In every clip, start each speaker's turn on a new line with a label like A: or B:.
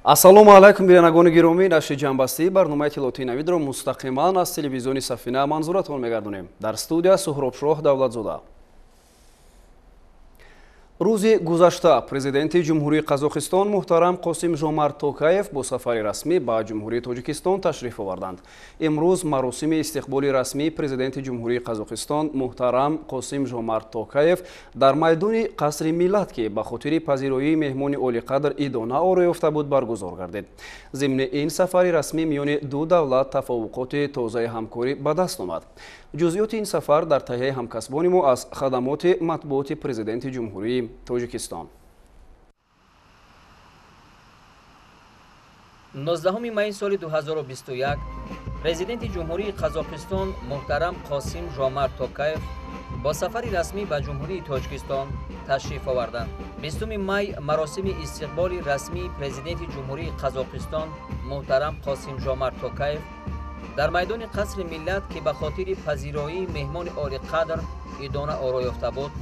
A: Ассалому алайкум, бинандагони гиромӣ. Нашри ҷамъбастии барномаи иттилоотии Навидро мустақиман аз телевизиони Сафина манзуратон мегардонем. Дар студия Суҳробшоҳ Давлатзода. Рӯзи гузашта президенти Ҷумҳурии Қазоқистон муҳтарам Қосим Жомарт Токаев бо сафари расмӣ ба Ҷумҳурии Тоҷикистон ташриф оварданд. Имрӯз маросими истиқболи расмии президенти Ҷумҳурии Қазоқистон муҳтарам Қосим Жомарт Токаев дар майдони Қасри Миллат, ки ба хотири пазироии меҳмони олиқадр идона оро ёфта буд, баргузор гардид. Зимни ин сафари расмӣ миёни ду давлат тафовуқоти тозаи ҳамкорӣ ба даст омад. Ҷузъиёти ин сафар дар таҳияи ҳамкасбони мо аз хадамоти матбуоти президенти Ҷумҳурии Тоҷикистон.
B: 19 май соли 2021 президенти Ҷумҳурии Қазоқистон муҳтарам Қосим Жомарт Токаев бо сафари расмӣ ба Ҷумҳурии Тоҷикистон ташриф оварданд. 20 май маросими истиқболи расмии президенти Ҷумҳурии Қазоқистон муҳтарам Қосим Жомарт Токаев дар майдони Қасри Миллат, ки ба хотири пазироии меҳмони олиқадр идона оро ёфта буд,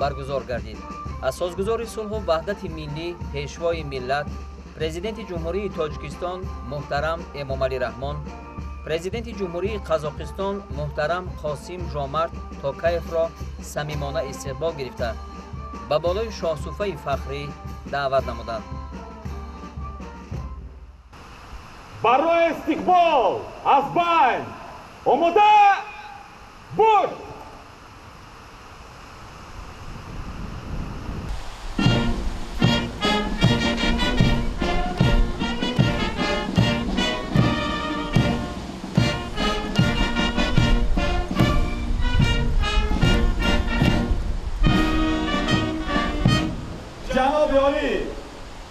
B: баргузор гардид. Асосгузори сулҳу ваҳдати миллӣ, пешвои миллат, президенти Ҷумҳурии Тоҷикистон муҳтарам Эмомалӣ Раҳмон, президенти Ҷумҳурии Қазоқистон муҳтарам Қосим Жомарт Токаевро самимона истиқбол гирифта, ба болои шоҳсуфаи фахрӣ даъват намуданд.
C: Барои истиқбол аз байн омода буд! Ҷаноби олӣ,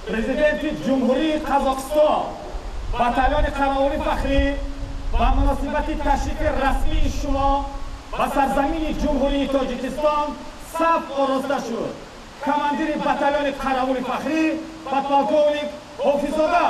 C: президенти Ҷумҳурии Қазоқистон, батальони қаровули фахрӣ ба муносибати ташрифи расмии шумо ба сарзамини Ҷумҳурии Тоҷикистон саф ороста шуд. Командири батальони қаровули фахрӣ подполковник Ҳофиззода.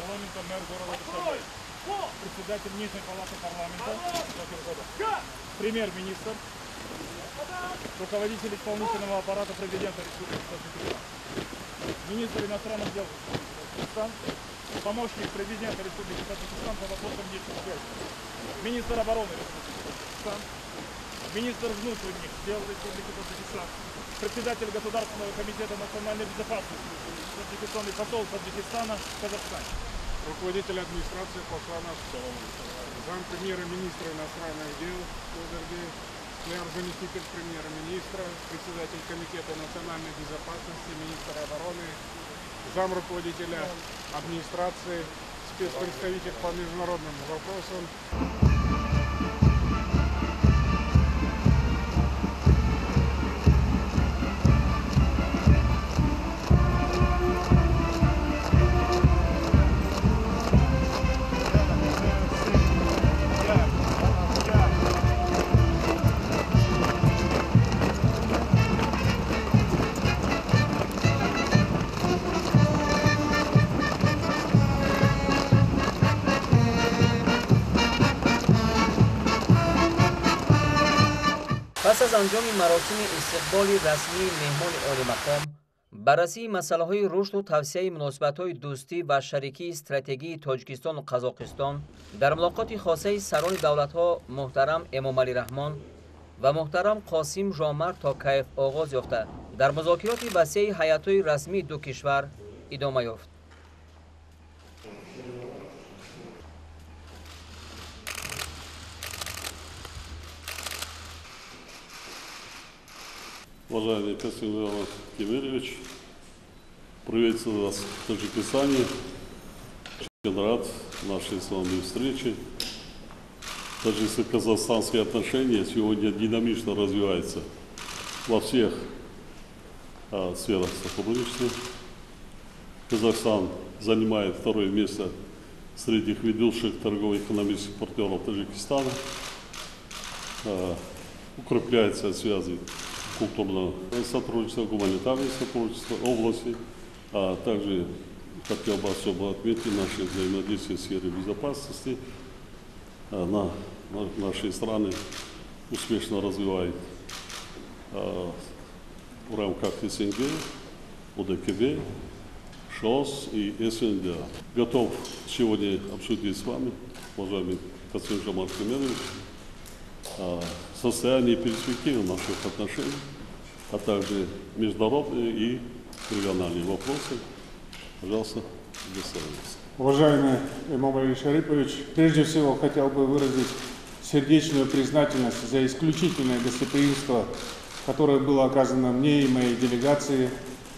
D: Парламента, мэр города Душанбе, председатель Нижней палаты парламента, премьер-министр, руководитель исполнительного аппарата президента Республики Таджикистан, министр иностранных дел Республики Таджикистан, помощник президента Республики Таджикистан по вопросам внешних связей, министр обороны Республики Таджикистан, министр внутренних дел Республики Таджикистан, председатель Государственного комитета национальной безопасности Таджикистана и посол Таджикистана в Казахстане.
E: Руководитель администрации посла наш, зампремьера министра иностранных дел Кодербиев, заместитель премьер-министра, председатель комитета национальной безопасности, министр обороны, зам руководителя администрации, спецпредставитель по международным вопросам.
B: Пас аз анҷоми маросими истиқболи расмии меҳмони олимақом, баррасии масъалаҳои рушду тавсияи муносибатҳои дӯстӣ ва шарикии стратегии Тоҷикистону Қазоқистон дар мулоқоти хосаи сарони давлатҳо муҳтарам Эмомалӣ Раҳмон ва муҳтарам Қосим Жомарт Токаев оғоз ёфта, дар музокироти васеи ҳайатҳои расмии ду кишвар идома ёфт.
F: Уважаемый Касым-Жомарт Кемелевич, приветствую вас в Таджикистане. Очень рад нашей с вами встрече. Таджикско-казахстанские отношения сегодня динамично развиваются во всех сферах сотрудничества. Казахстан занимает второе место среди ведущих торгово-экономических партнеров Таджикистана. Укрепляются связи культурного сотрудничества, гуманитарного сотрудничества области, а также хотел бы особо отметить наше взаимодействие в сфере безопасности. Наши страны успешно развивают в рамках СНГ, ОДКБ, ШОС и СНГ. Готов сегодня обсудить с вами, уважаемый Касым-Жомарт Кемелевич, состояние и перспективы наших отношений, а также международные и региональные вопросы. Пожалуйста, представляйтесь.
E: Уважаемый Эмомали Шарипович, прежде всего хотел бы выразить сердечную признательность за исключительное гостеприимство, которое было оказано мне и моей делегации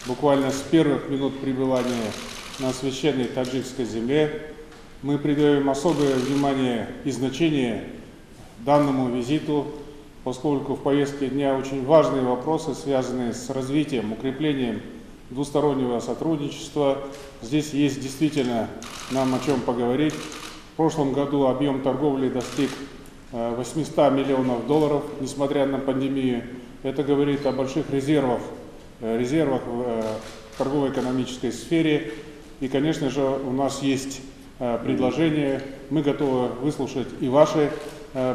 E: буквально с первых минут пребывания на священной таджикской земле. Мы придаем особое внимание и значение данному визиту, поскольку в повестке дня очень важные вопросы, связанные с развитием, укреплением двустороннего сотрудничества. Здесь есть действительно нам о чем поговорить. В прошлом году объем торговли достиг 800 миллионов долларов, несмотря на пандемию. Это говорит о больших резервах в торгово-экономической сфере. И, конечно же, у нас есть предложения. Мы готовы выслушать и ваши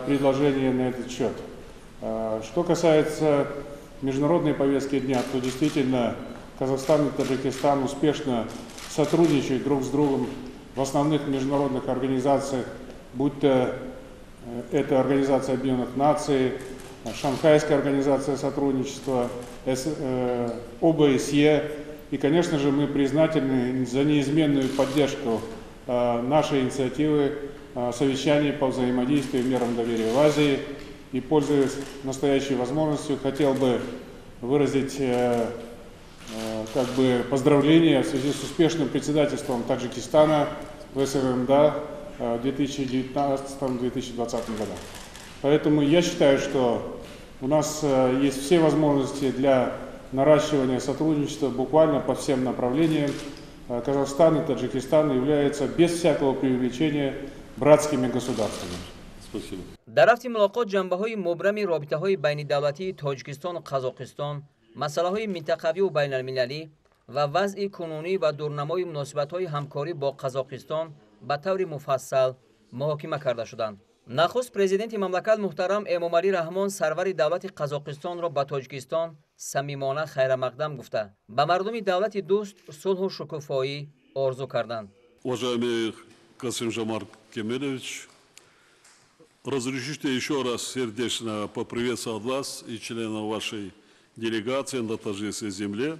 E: предложения на этот счет. Что касается международной повестки дня, то действительно Казахстан и Таджикистан успешно сотрудничают друг с другом в основных международных организациях, будь то это Организация Объединенных Наций, Шанхайская организация сотрудничества, ОБСЕ. И, конечно же, мы признательны за неизменную поддержку нашей инициативы совещаний по взаимодействию мерам доверия в Азии. И, пользуясь настоящей возможностью, хотел бы выразить поздравления в связи с успешным председательством Таджикистана в СВМД в 2019-2020 годах. Поэтому я считаю, что у нас есть все возможности для наращивания сотрудничества буквально по всем направлениям. Казахстан и Таджикистан являются без всякого преувеличения братскими государствами.
F: Спасибо.
B: Дар рафти мулоқот ҷанбаҳои мубрами робитаҳои байнидавлатии Тоҷикистону Қазоқистон, масъалаҳои минтақавию байналмилалӣ ва вазъи кунунӣ ва дурнамои муносибатҳои ҳамкорӣ бо Қазоқистон ба таври муфассал муҳокима карда шуданд. Нахуст президенти мамлакат муҳтарам Эмомалӣ Раҳмон сарвари давлати Қазоқистонро ба Тоҷикистон самимона хайрамақдам гуфта, ба мардуми давлати дӯст сулҳу шукуфоӣ орзу карданд.
F: Уважаемый Касым-Жомарт Кемелевич, разрешите еще раз сердечно поприветствовать вас и членов вашей делегации на таджикской земле.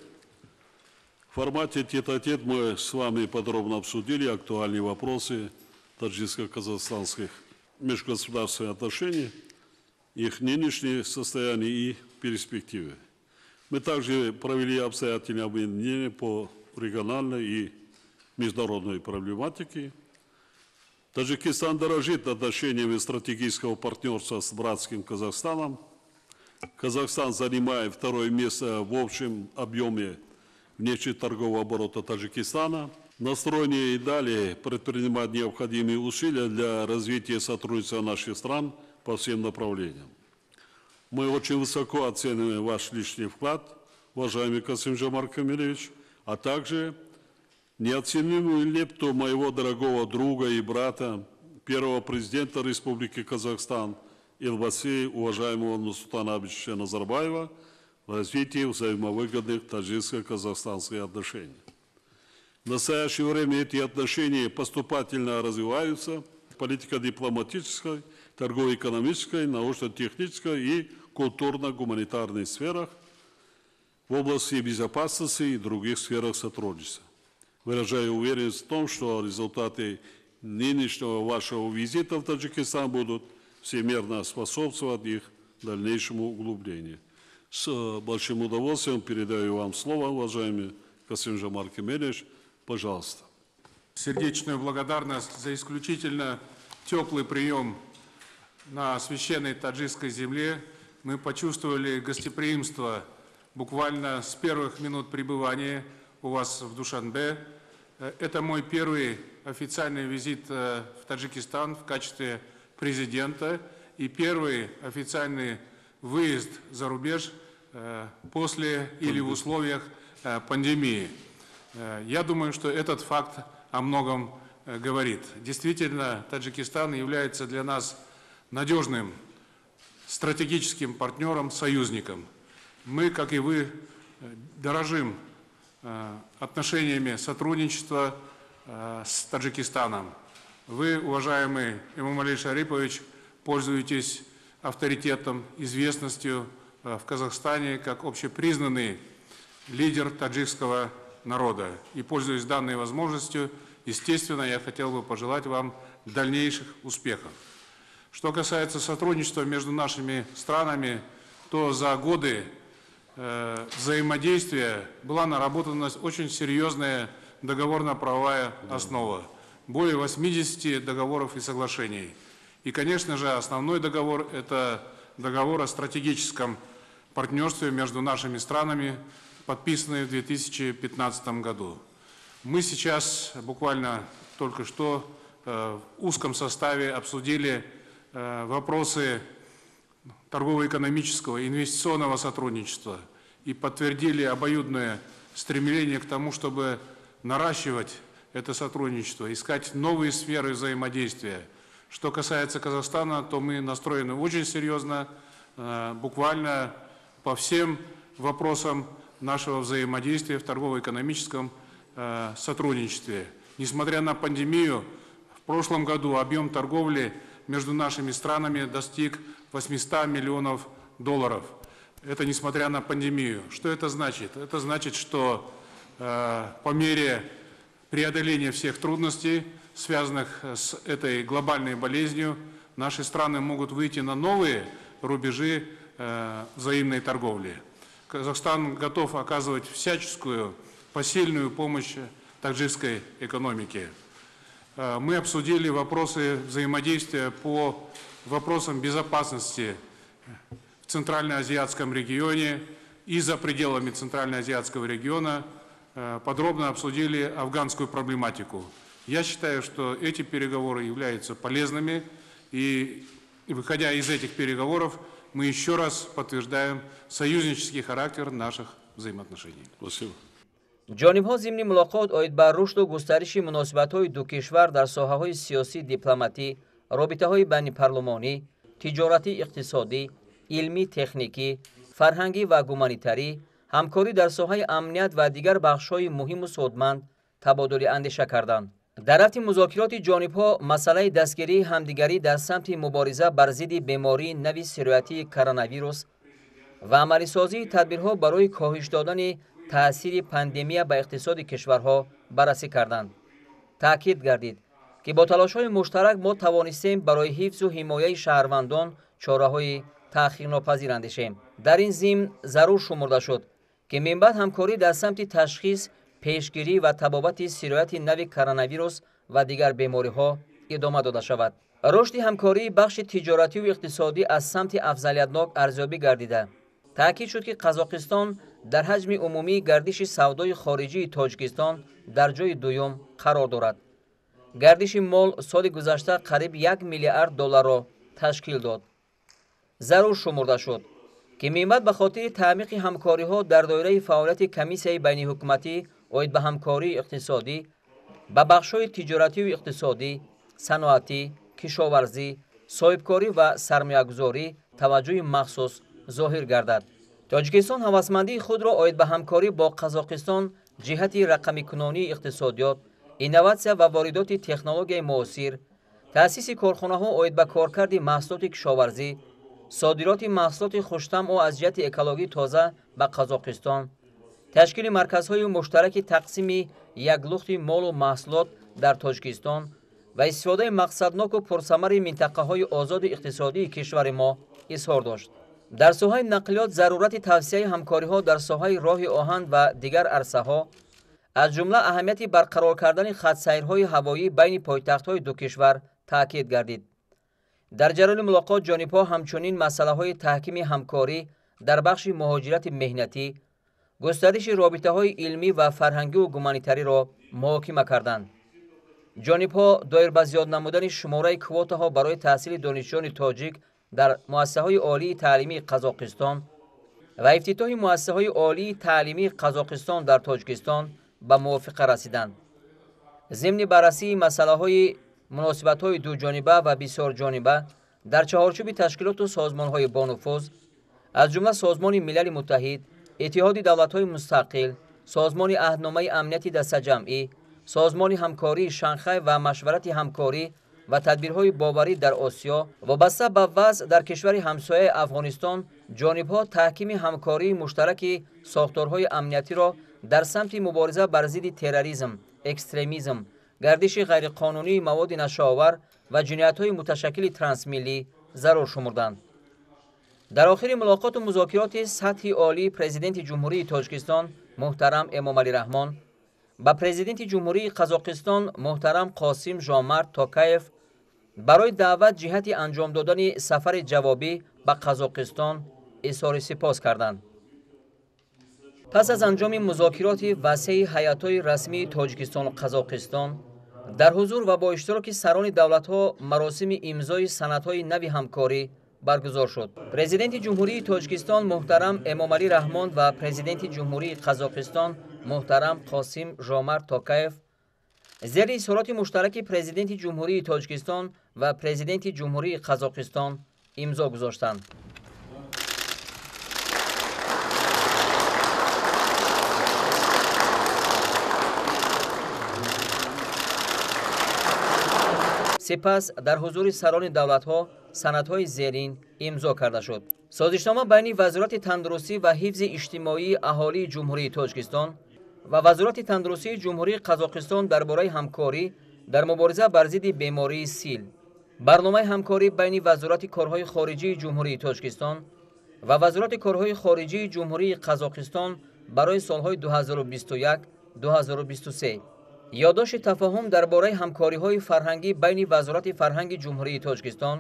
F: В формате тет-а-тет мы с вами подробно обсудили актуальные вопросы таджикско-казахстанских межгосударственных отношений, их нынешнее состояние и перспективы. Мы также провели обстоятельный обмен мнений по региональной и международной проблематике. Таджикистан дорожит отношениями стратегического партнерства с братским Казахстаном. Казахстан занимает второе место в общем объеме внешнеторгового оборота Таджикистана. Настроены и далее предпринимать необходимые усилия для развития сотрудничества наших стран по всем направлениям. Мы очень высоко оцениваем ваш личный вклад, уважаемый Касым-Жомарт Кемелевич, а также неоценимую лепту моего дорогого друга и брата, первого президента Республики Казахстан, Елбасы, уважаемого Нурсултана Абишевича Назарбаева, в развитии взаимовыгодных таджикско-казахстанских отношений. В настоящее время эти отношения поступательно развиваются в политико-дипломатической, торгово-экономической, научно-технической и культурно-гуманитарной сферах, в области безопасности и других сферах сотрудничества. Выражаю уверенность в том, что результаты нынешнего вашего визита в Таджикистан будут всемерно способствовать их дальнейшему углублению. С большим удовольствием передаю вам слово, уважаемый Касым-Жомарт Кемелевич. Пожалуйста.
E: Сердечную благодарность за исключительно теплый прием на священной таджикской земле. Мы почувствовали гостеприимство буквально с первых минут пребывания у вас в Душанбе. Это мой первый официальный визит в Таджикистан в качестве президента и первый официальный выезд за рубеж после или в условиях пандемии. Я думаю, что этот факт о многом говорит. Действительно, Таджикистан является для нас надежным стратегическим партнером, союзником. Мы, как и вы, дорожим отношениями сотрудничества с Таджикистаном. Вы, уважаемый Эмомали Шарипович, пользуетесь авторитетом, известностью в Казахстане как общепризнанный лидер таджикского народа. И, пользуясь данной возможностью, естественно, я хотел бы пожелать вам дальнейших успехов. Что касается сотрудничества между нашими странами, то за годы взаимодействия была наработана очень серьезная договорно-правовая основа. Более 80 договоров и соглашений. И, конечно же, основной договор – это договор о стратегическом партнерстве между нашими странами, подписанный в 2015 году. Мы сейчас буквально только что в узком составе обсудили вопросы торгово-экономического, инвестиционного сотрудничества и подтвердили обоюдное стремление к тому, чтобы наращивать это сотрудничество, искать новые сферы взаимодействия. Что касается Казахстана, то мы настроены очень серьезно, буквально по всем вопросам нашего взаимодействия в торгово-экономическом сотрудничестве. Несмотря на пандемию, в прошлом году объем торговли между нашими странами достиг 800 миллионов долларов. Это несмотря на пандемию. Что это значит? Это значит, что по мере преодоления всех трудностей, связанных с этой глобальной болезнью, наши страны могут выйти на новые рубежи взаимной торговли. Казахстан готов оказывать всяческую посильную помощь таджикской экономике. Мы обсудили вопросы взаимодействия по вопросам безопасности в Центральноазиатском регионе и за пределами Центральноазиатского региона, подробно обсудили афганскую проблематику. Я считаю, что эти переговоры являются полезными, и выходя из этих переговоров, мы еще раз подтверждаем союзнический характер наших взаимоотношений.
F: Спасибо.
B: Ҷонибҳо зимни мулоқот оид ба рушду густариши муносибатҳои ду кишвар дар соҳаҳои сиёсӣ, дипломатӣ, робитаҳои байнипарлумонӣ, тиҷоратӣ, иқтисодӣ, илмӣ, техникӣ, фарҳангӣ ва гуманитарӣ, ҳамкорӣ дар соҳаи амният ва дигар бахшҳои муҳиму судманд табодули андеша карданд. Дар рафти музокироти ҷонибҳо масъалаи дастгирии ҳамдигарӣ дар самти мубориза бар зидди бемории нави сироятии коронавирус ва амалисозии тадбирҳо барои коҳиш додани Таъсири пандемия ба иқтисоди кишварҳо баррасӣ карданд. Таъкид гардид, ки бо талошҳои муштарак мо тавонистем барои ҳифзу ҳимояи шаҳрвандон чораҳои таъхирнопазир андешем. Дар ин зимн зарур шумурда шуд, ки минбаъд ҳамкорӣ дар самти ташхис, пешгирӣ ва табобати сирояти нави коронавирус ва дигар бемориҳо идома дода шавад. Рушди ҳамкории бахши тиҷоративу иқтисодӣ аз самти афзалиятнок арзёбӣ гардида. Таъкид шуд, ки Қазоқистон дар ҳаҷми умумии гардиши савдои хориҷии Тоҷикистон дар ҷои дуюм қарор дорад. Гардиши мол соли гузашта қариб 1 миллиард долларро ташкил дод. Зарур шумурда шуд, ки минбаъд ба хотири таъмиқи ҳамкориҳо дар доираи фаъолияти Комиссияи байниҳукуматӣ оид ба ҳамкории иқтисодӣ ба бахшҳои тиҷоративу иқтисодӣ, саноатӣ, кишоварзӣ, соҳибкорӣ ва сармоягузорӣ таваҷҷӯҳи махсус зоҳир гардад. Тоҷикистон ҳавасмандии худро оид ба ҳамкорӣ бо Қазоқистон ҷиҳати рақамикунонии иқтисодиёт, инноватсия ва воридоти технологияи муосир, таъсиси корхонаҳо оид ба коркарди маҳсулоти кишоварзӣ, содироти маҳсулоти хуштамъу аз ҷиҳати экологӣ тоза ба Қазоқистон, ташкили марказҳои муштараки тақсими яклухти молу маҳсулот дар Тоҷикистон ва истифодаи мақсадноку пурсамари минтақаҳои озоди иқтисодии кишвари мо изҳор дошт. Дар соҳаи нақлиёт зарурати тавсияи ҳамкориҳо дар соҳаи роҳи оҳан ва дигар арсаҳо, аз ҷумла аҳамияти барқарор кардани хатсайрҳои ҳавоӣ байни пойтахтҳои ду кишвар таъкид гардид. Дар ҷараёни мулоқот ҷонибҳо ҳамчунин масъалаҳои таҳкими ҳамкорӣ дар бахши муҳоҷирати меҳнатӣ, густариши робитаҳои илмӣ ва фарҳангиву гуманитариро муҳокима карданд. Ҷонибҳо доир ба зиёд намудани шумораи квотаҳо барои таҳсили донишҷӯёни тоҷик дар муассисаҳои олии таълимии Қазоқистон ва ифтитоҳи муассисаҳои олии таълимии Қазоқистон дар Тоҷикистон ба мувофиқа расиданд. Зимни баррасии масъалаҳои муносибатҳои дуҷониба ва бисёрҷониба дар чаҳорчӯби ташкилоту созмонҳои бонуфуз, аз ҷумла Созмони Милали Муттаҳид, Иттиҳоди Давлатҳои Мустақил, Созмони Аҳдномаи Амнияти Дастаҷамъӣ, Созмони Ҳамкории Шанхай ва Машварати Ҳамкорӣ ва тадбирҳои боварӣ дар Осиё, вобаста ба вазъ дар кишвари ҳамсояи Афғонистон, ҷонибҳо таҳкими ҳамкории муштараки сохторҳои амниятиро дар самти мубориза бар зидди терроризм, экстремизм, гардиши ғайриқонунии маводи нашъаовар ва ҷиноятҳои муташаккили трансмиллӣ зарур шумурданд. Дар охири мулоқоту музокироти сатҳи олии Президенти Ҷумҳурии Тоҷикистон муҳтарам Эмомалӣ Раҳмон ба Президенти Ҷумҳурии Қазоқистон муҳтарам Қосим Жомарт Токаев барои даъват ҷиҳати анҷом додани сафари ҷавобӣ ба Қазоқистон изҳори сипос карданд. Пас аз анҷоми музокироти васеи ҳайатҳои расмии Тоҷикистону Қазоқистон дар ҳузур ва бо иштироки сарони давлатҳо маросими имзои санадҳои нави ҳамкорӣ баргузор шуд. Президенти Ҷумҳурии Тоҷикистон муҳтарам Эмомалӣ Раҳмон ва Президенти Ҷумҳурии Қазоқистон муҳтарам Қосим Жомарт Токаев зери изҳороти муштараки Президенти Ҷумҳурии Тоҷикистон ва Президенти Ҷумҳурии Қазоқистон имзо гузоштанд. Сипас дар ҳузури сарони давлатҳо санадҳои зерин имзо карда шуд. Созишнома байни Вазорати тандурустӣ ва ҳифзи иҷтимоии аҳолии Ҷумҳурии Тоҷикистон ва Вазорати тандурустии Ҷумҳурии Қазоқистон дар бораи ҳамкорӣ дар мубориза бар зидди бемории сил, барномаи ҳамкорӣ байни Вазорати корҳои хориҷии Ҷумҳурии Тоҷикистон ва Вазорати корҳои хориҷии Ҷумҳурии Қазоқистон барои солҳои 2021-2023, ёддошти тафоҳум дар бораи ҳамкориҳои фарҳангӣ байни Вазорати фарҳанги Ҷумҳурии Тоҷикистон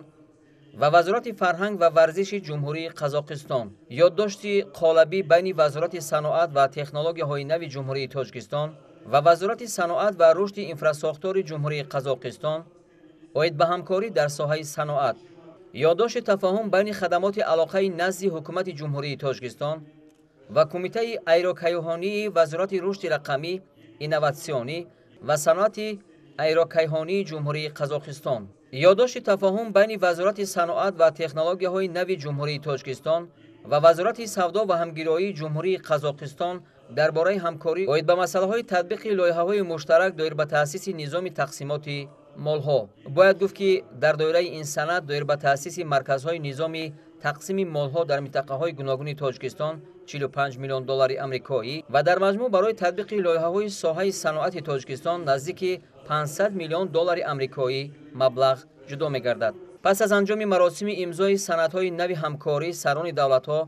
B: ва Вазорати фарҳанг ва варзиши Ҷумҳурии Қазоқистон, ёддошти қолабӣ байни Вазорати саноат ва технологияҳои нави Ҷумҳурии Тоҷикистон ва Вазорати саноат ва рушди инфрасохтори Ҷумҳурии Қазоқистон оид ба ҳамкорӣ дар соҳаи саноат, ёддошти тафоҳум байни хадамоти алоқаи назди Ҳукумати Ҷумҳурии Тоҷикистон ва Кумитаи аэрокайҳонии Вазорати рушди рақамӣ, инноватсионӣ ва саноати аэрокайҳонии Ҷумҳурии Қазоқистон, ёддошти тафоҳум байни Вазорати саноат ва технологияҳои нави Ҷумҳурии Тоҷикистон ва Вазорати савдо ва ҳамгироии Ҷумҳурии Қазоқистон дар бораи ҳамкорӣ оид ба масъалаҳои татбиқи лоиҳаҳои муштарак доир ба таъсиси низоми тақсимоти молҳо. Бояд гуфт, ки дар доираи ин санад доир ба таъсиси марказҳои низоми Тақсими молҳо дар минтақаҳои гуногуни Тоҷикистон 45 миллион доллари амрикоӣ ва дар маҷмӯъ барои татбиқи лоиҳаҳои соҳаи саноати Тоҷикистон наздики 500 миллион доллари амрикоӣ маблағ ҷудо мегардад. Пас аз анҷоми маросими имзои санадҳои нави ҳамкорӣ сарони давлатҳо,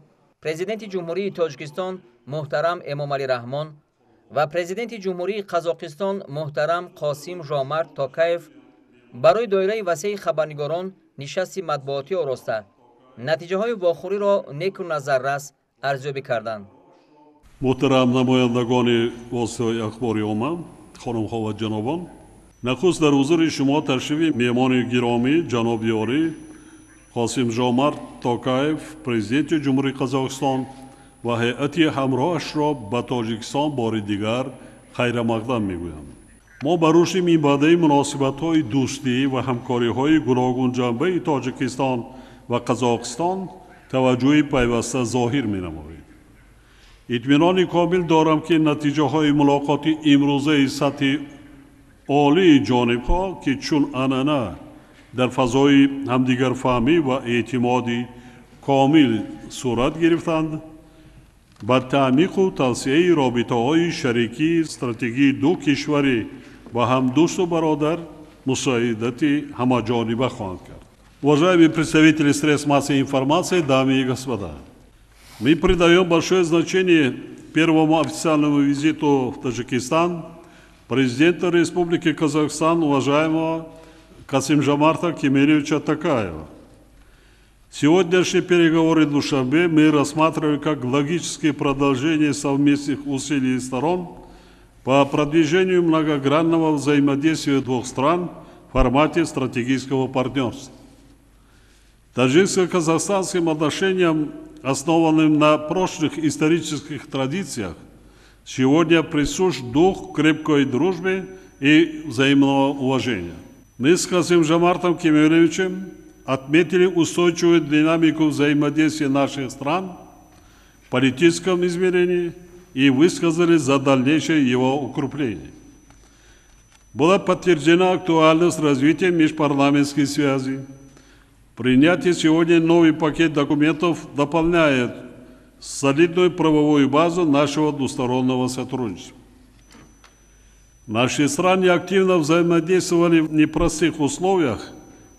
B: Президенти Ҷумҳурии Тоҷикистон муҳтарам Эмомалӣ Раҳмон ва Президенти Ҷумҳурии Қазоқистон муҳтарам Қосим Жомарт Токаев барои доираи васеи хабарнигорон нишасти матбуотӣ ороста, натиҷаҳои вохӯриро неку назаррас арзёбӣ карданд.
F: Муҳтарам намояндагони воситаҳои ахбори омма, хонумҳо ва ҷанобон, нахуст дар ҳузури шумо ташрифи меҳмони гиромӣ ҷаноби олӣ Қосим Жомарт Токаев, Президенти Ҷумҳурии Қазоқистон ва ҳайати ҳамроҳашро ба Тоҷикистон бори дигар хайрамақдам мегӯям. Мо ба рушди минбаъдаи муносибатҳои дӯстӣ ва ҳамкориҳои гуногунҷанбаи Тоҷикистон ва Қазоқистон таваҷҷӯҳи пайваста зоҳир менамоем. Итминони комил дорам, ки натиҷаҳои мулоқоти имрӯзаи сатҳи олии ҷонибҳо, ки чун анъана дар фазои ҳамдигарфаҳмӣ ва эътимоди комил сурат гирифтанд, ба таъмиқу тавсеаи робитаҳои шарикии стратегии ду кишвари ба ҳам дӯсту бародар мусоидати ҳамаҷониба хоҳанд кард. Уважаемые представители средств массовой информации, дамы и господа, мы придаем большое значение первому официальному визиту в Таджикистан президента Республики Казахстан, уважаемого Касым-Жомарта Кемелевича Токаева. Сегодняшние переговоры в Душанбе мы рассматриваем как логическое продолжение совместных усилий сторон по продвижению многогранного взаимодействия двух стран в формате стратегического партнерства. Таджикско-казахстанским отношениям, основанным на прошлых исторических традициях, сегодня присущ дух крепкой дружбы и взаимного уважения. Мы с Касым-Жомартом Кемелевичем отметили устойчивую динамику взаимодействия наших стран в политическом измерении и высказали за дальнейшее его укрепление. Была подтверждена актуальность развития межпарламентских связей. Принятие сегодня новый пакет документов дополняет солидную правовую базу нашего двустороннего сотрудничества. Наши страны активно взаимодействовали в непростых условиях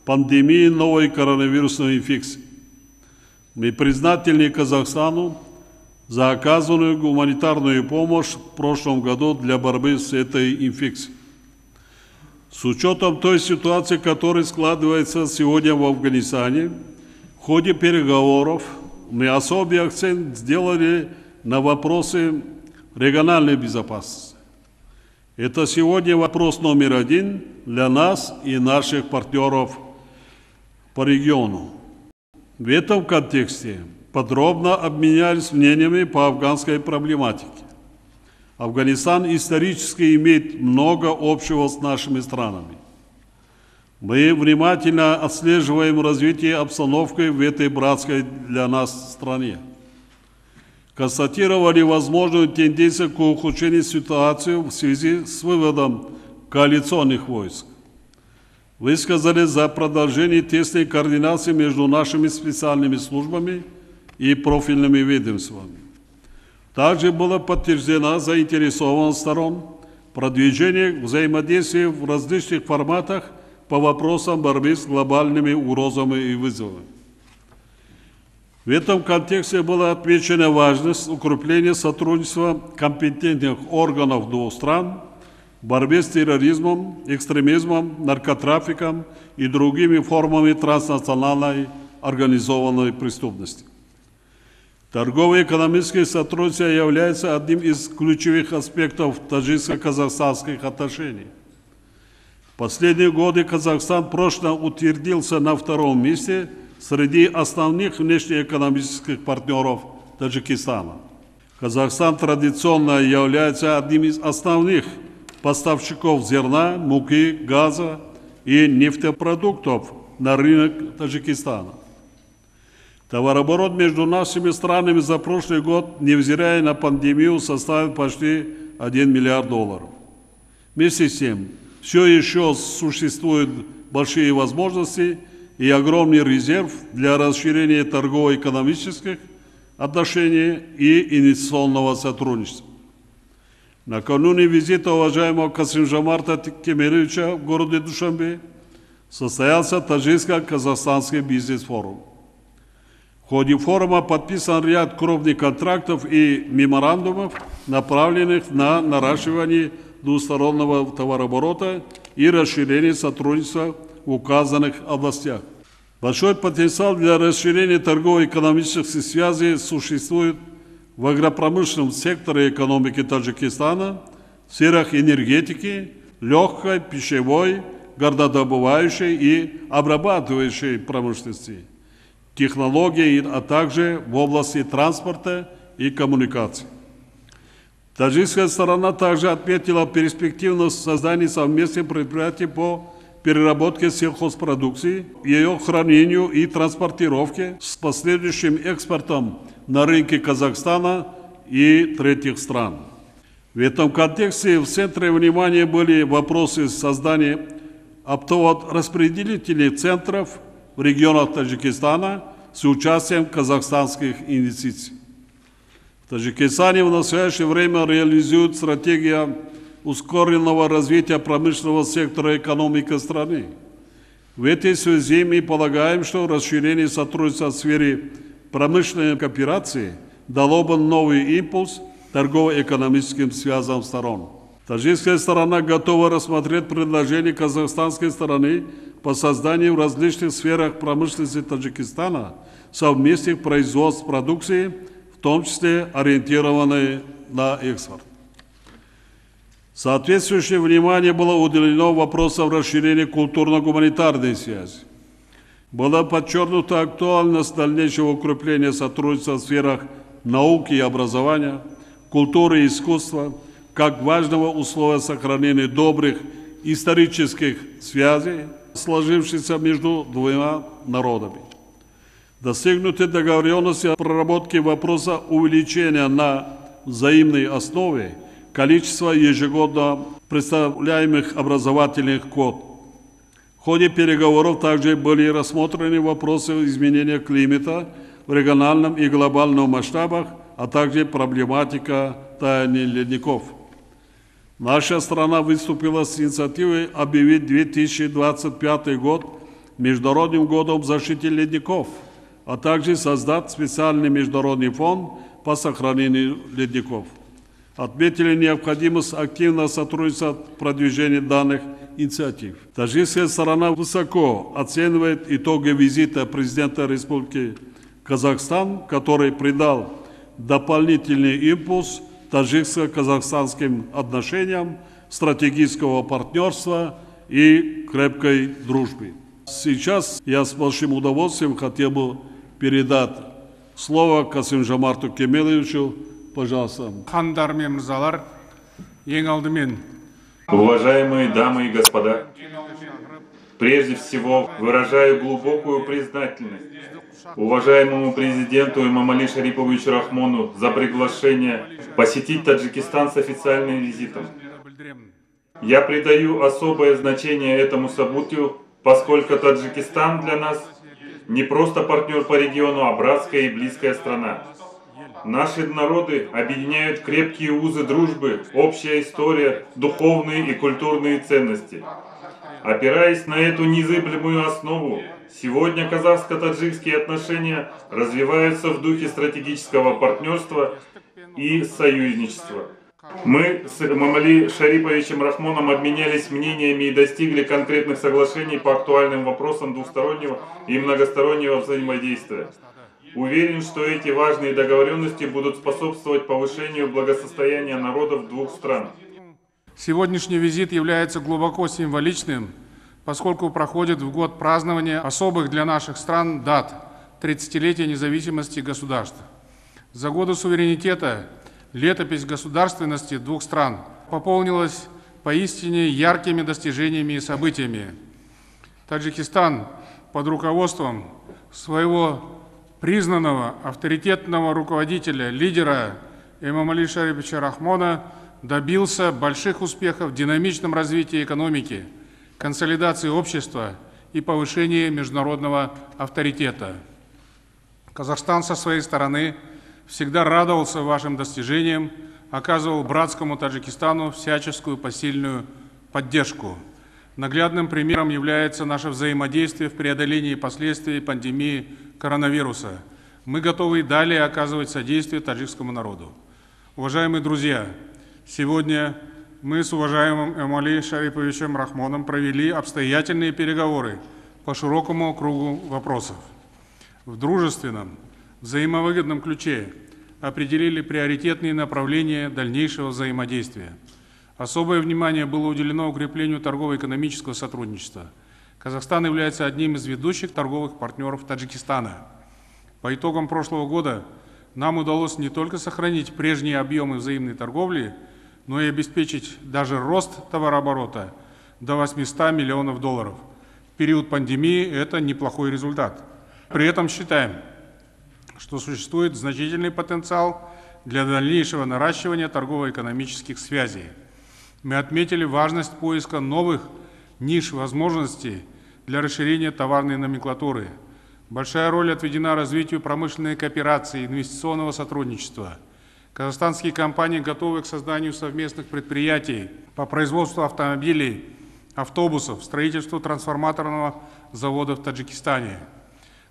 F: пандемии новой коронавирусной инфекции. Мы признательны Казахстану за оказанную гуманитарную помощь в прошлом году для борьбы с этой инфекцией. С учетом той ситуации, которая складывается сегодня в Афганистане, в ходе переговоров мы особый акцент сделали на вопросы региональной безопасности. Это сегодня вопрос номер один для нас и наших партнеров по региону. В этом контексте подробно обменялись мнениями по афганской проблематике. Афганистан исторически имеет много общего с нашими странами. Мы внимательно отслеживаем развитие обстановки в этой братской для нас стране. Констатировали возможную тенденцию к ухудшению ситуации в связи с выводом коалиционных войск. Высказали за продолжение тесной координации между нашими специальными службами и профильными ведомствами. Также была подтверждена заинтересованность сторон продвижение взаимодействия в различных форматах по вопросам борьбы с глобальными угрозами и вызовами. В этом контексте была отмечена важность укрепления сотрудничества компетентных органов двух стран в борьбе с терроризмом, экстремизмом, наркотрафиком и другими формами транснациональной организованной преступности. Торгово-экономическое сотрудничество является одним из ключевых аспектов таджикско-казахстанских отношений. В последние годы Казахстан прочно утвердился на втором месте среди основных внешнеэкономических партнеров Таджикистана. Казахстан традиционно является одним из основных поставщиков зерна, муки, газа и нефтепродуктов на рынок Таджикистана. Товарооборот между нашими странами за прошлый год, невзирая на пандемию, составил почти 1 миллиард долларов. Вместе с тем, все еще существуют большие возможности и огромный резерв для расширения торгово-экономических отношений и инвестиционного сотрудничества. Накануне визита уважаемого Касым-Жомарта Кемелевича в городе Душанбе состоялся таджикско-казахстанский бизнес-форум. В ходе форума подписан ряд крупных контрактов и меморандумов, направленных на наращивание двустороннего товарооборота и расширение сотрудничества в указанных областях. Большой потенциал для расширения торгово-экономических связей существует в агропромышленном секторе экономики Таджикистана, в сферах энергетики, легкой, пищевой, горнодобывающей и обрабатывающей промышленности, технологий, а также в области транспорта и коммуникаций. Таджикская сторона также отметила перспективность создания совместных предприятий по переработке сельхозпродукции, ее хранению и транспортировке с последующим экспортом на рынки Казахстана и третьих стран. В этом контексте в центре внимания были вопросы создания оптово-распределительных центров в регионах Таджикистана с участием казахстанских инвестиций. В Таджикистане в настоящее время реализуют стратегию ускоренного развития промышленного сектора экономики страны. В этой связи мы полагаем, что расширение сотрудничества в сфере промышленной кооперации дало бы новый импульс торгово-экономическим связям сторон. Таджикская сторона готова рассмотреть предложения казахстанской стороны по созданию в различных сферах промышленности Таджикистана совместных производств продукции, в том числе ориентированной на экспорт. Соответствующее внимание было уделено вопросам расширения культурно-гуманитарной связи. Была подчеркнута актуальность дальнейшего укрепления сотрудничества в сферах науки и образования, культуры и искусства, как важного условия сохранения добрых исторических связей, сложившихся между двумя народами. Достигнуты договоренности о проработке вопроса увеличения на взаимной основе количества ежегодно представляемых образовательных квот. В ходе переговоров также были рассмотрены вопросы изменения климата в региональном и глобальном масштабах, а также проблематика таяния ледников. Наша страна выступила с инициативой объявить 2025 год Международным годом защиты ледников, а также создать специальный международный фонд по сохранению ледников. Отметили необходимость активно сотрудничать в продвижении данных инициатив. Таджикская сторона высоко оценивает итоги визита президента Республики Казахстан, который придал дополнительный импульс таджикско-казахстанским отношениям, стратегического партнерства и крепкой дружбы. Сейчас я с большим удовольствием хотел бы передать слово Касым-Жомарту Кемелевичу. Пожалуйста.
E: Ханымдар мен мырзалар, ең алдымен
G: Уважаемые дамы и господа, прежде всего выражаю глубокую признательность уважаемому президенту Эмомали Шариповичу Рахмону за приглашение посетить Таджикистан с официальным визитом. Я придаю особое значение этому событию, поскольку Таджикистан для нас не просто партнер по региону, а братская и близкая страна. Наши народы объединяют крепкие узы дружбы, общая история, духовные и культурные ценности. Опираясь на эту незыблемую основу, сегодня казахско-таджикские отношения развиваются в духе стратегического партнерства и союзничества. Мы с Эмомали Шариповичем Рахмоном обменялись мнениями и достигли конкретных соглашений по актуальным вопросам двустороннего и многостороннего взаимодействия. Уверен, что эти важные договоренности будут способствовать повышению благосостояния народов двух стран.
E: Сегодняшний визит является глубоко символичным, поскольку проходит в год празднования особых для наших стран дат 30-летия независимости государств. За годы суверенитета летопись государственности двух стран пополнилась поистине яркими достижениями и событиями. Таджикистан под руководством своего признанного авторитетного руководителя, лидера Эмомали Шариповича Рахмона добился больших успехов в динамичном развитии экономики, консолидации общества и повышении международного авторитета. Казахстан со своей стороны всегда радовался вашим достижениям, оказывал братскому Таджикистану всяческую посильную поддержку. Наглядным примером является наше взаимодействие в преодолении последствий пандемии коронавируса. Мы готовы и далее оказывать содействие таджикскому народу. Уважаемые друзья, сегодня мы с уважаемым Эмомали Шариповичем Рахмоном провели обстоятельные переговоры по широкому кругу вопросов. В дружественном, взаимовыгодном ключе определили приоритетные направления дальнейшего взаимодействия. Особое внимание было уделено укреплению торгово-экономического сотрудничества. Казахстан является одним из ведущих торговых партнеров Таджикистана. По итогам прошлого года нам удалось не только сохранить прежние объемы взаимной торговли, но и обеспечить даже рост товарооборота до 800 миллионов долларов. В период пандемии это неплохой результат. При этом считаем, что существует значительный потенциал для дальнейшего наращивания торгово-экономических связей. Мы отметили важность поиска новых ниш возможностей для расширения товарной номенклатуры. Большая роль отведена развитию промышленной кооперации и инвестиционного сотрудничества. Казахстанские компании готовы к созданию совместных предприятий по производству автомобилей, автобусов, строительству трансформаторного завода в Таджикистане.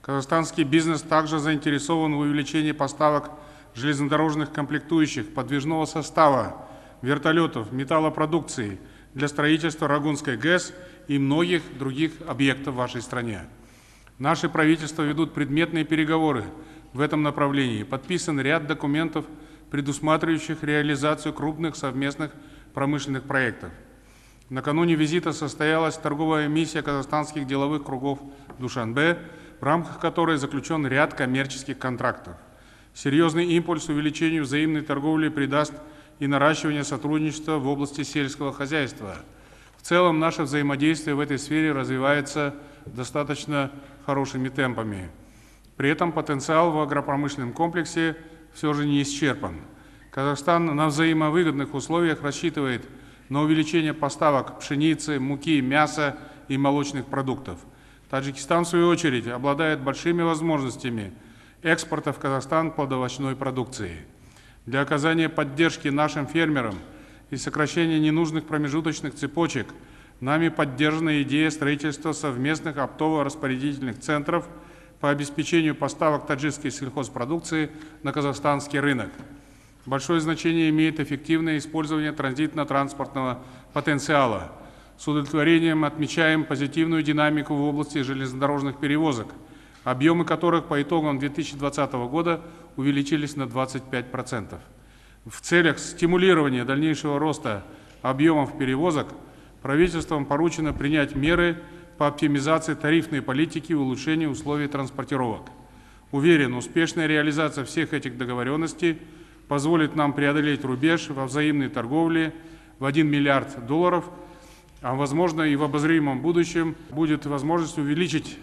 E: Казахстанский бизнес также заинтересован в увеличении поставок железнодорожных комплектующих, подвижного состава, вертолетов, металлопродукции для строительства Рогунской ГЭС и многих других объектов в вашей стране. Наши правительства ведут предметные переговоры в этом направлении. Подписан ряд документов, предусматривающих реализацию крупных совместных промышленных проектов. Накануне визита состоялась торговая миссия казахстанских деловых кругов Душанбе, в рамках которой заключен ряд коммерческих контрактов. Серьезный импульс увеличению взаимной торговли придаст и наращивание сотрудничества в области сельского хозяйства. В целом наше взаимодействие в этой сфере развивается достаточно хорошими темпами. При этом потенциал в агропромышленном комплексе все же не исчерпан. Казахстан на взаимовыгодных условиях рассчитывает на увеличение поставок пшеницы, муки, мяса и молочных продуктов. Таджикистан, в свою очередь, обладает большими возможностями экспорта в Казахстан плодоовощной продукции. Для оказания поддержки нашим фермерам и сокращения ненужных промежуточных цепочек нами поддержана идея строительства совместных оптово-распорядительных центров по обеспечению поставок таджикской сельхозпродукции на казахстанский рынок. Большое значение имеет эффективное использование транзитно-транспортного потенциала. С удовлетворением отмечаем позитивную динамику в области железнодорожных перевозок, объемы которых по итогам 2020 года увеличились на 25%. В целях стимулирования дальнейшего роста объемов перевозок правительством поручено принять меры по оптимизации тарифной политики и улучшению условий транспортировок. Уверен, успешная реализация всех этих договоренностей позволит нам преодолеть рубеж во взаимной торговле в 1 миллиард долларов, а возможно и в обозримом будущем будет возможность увеличить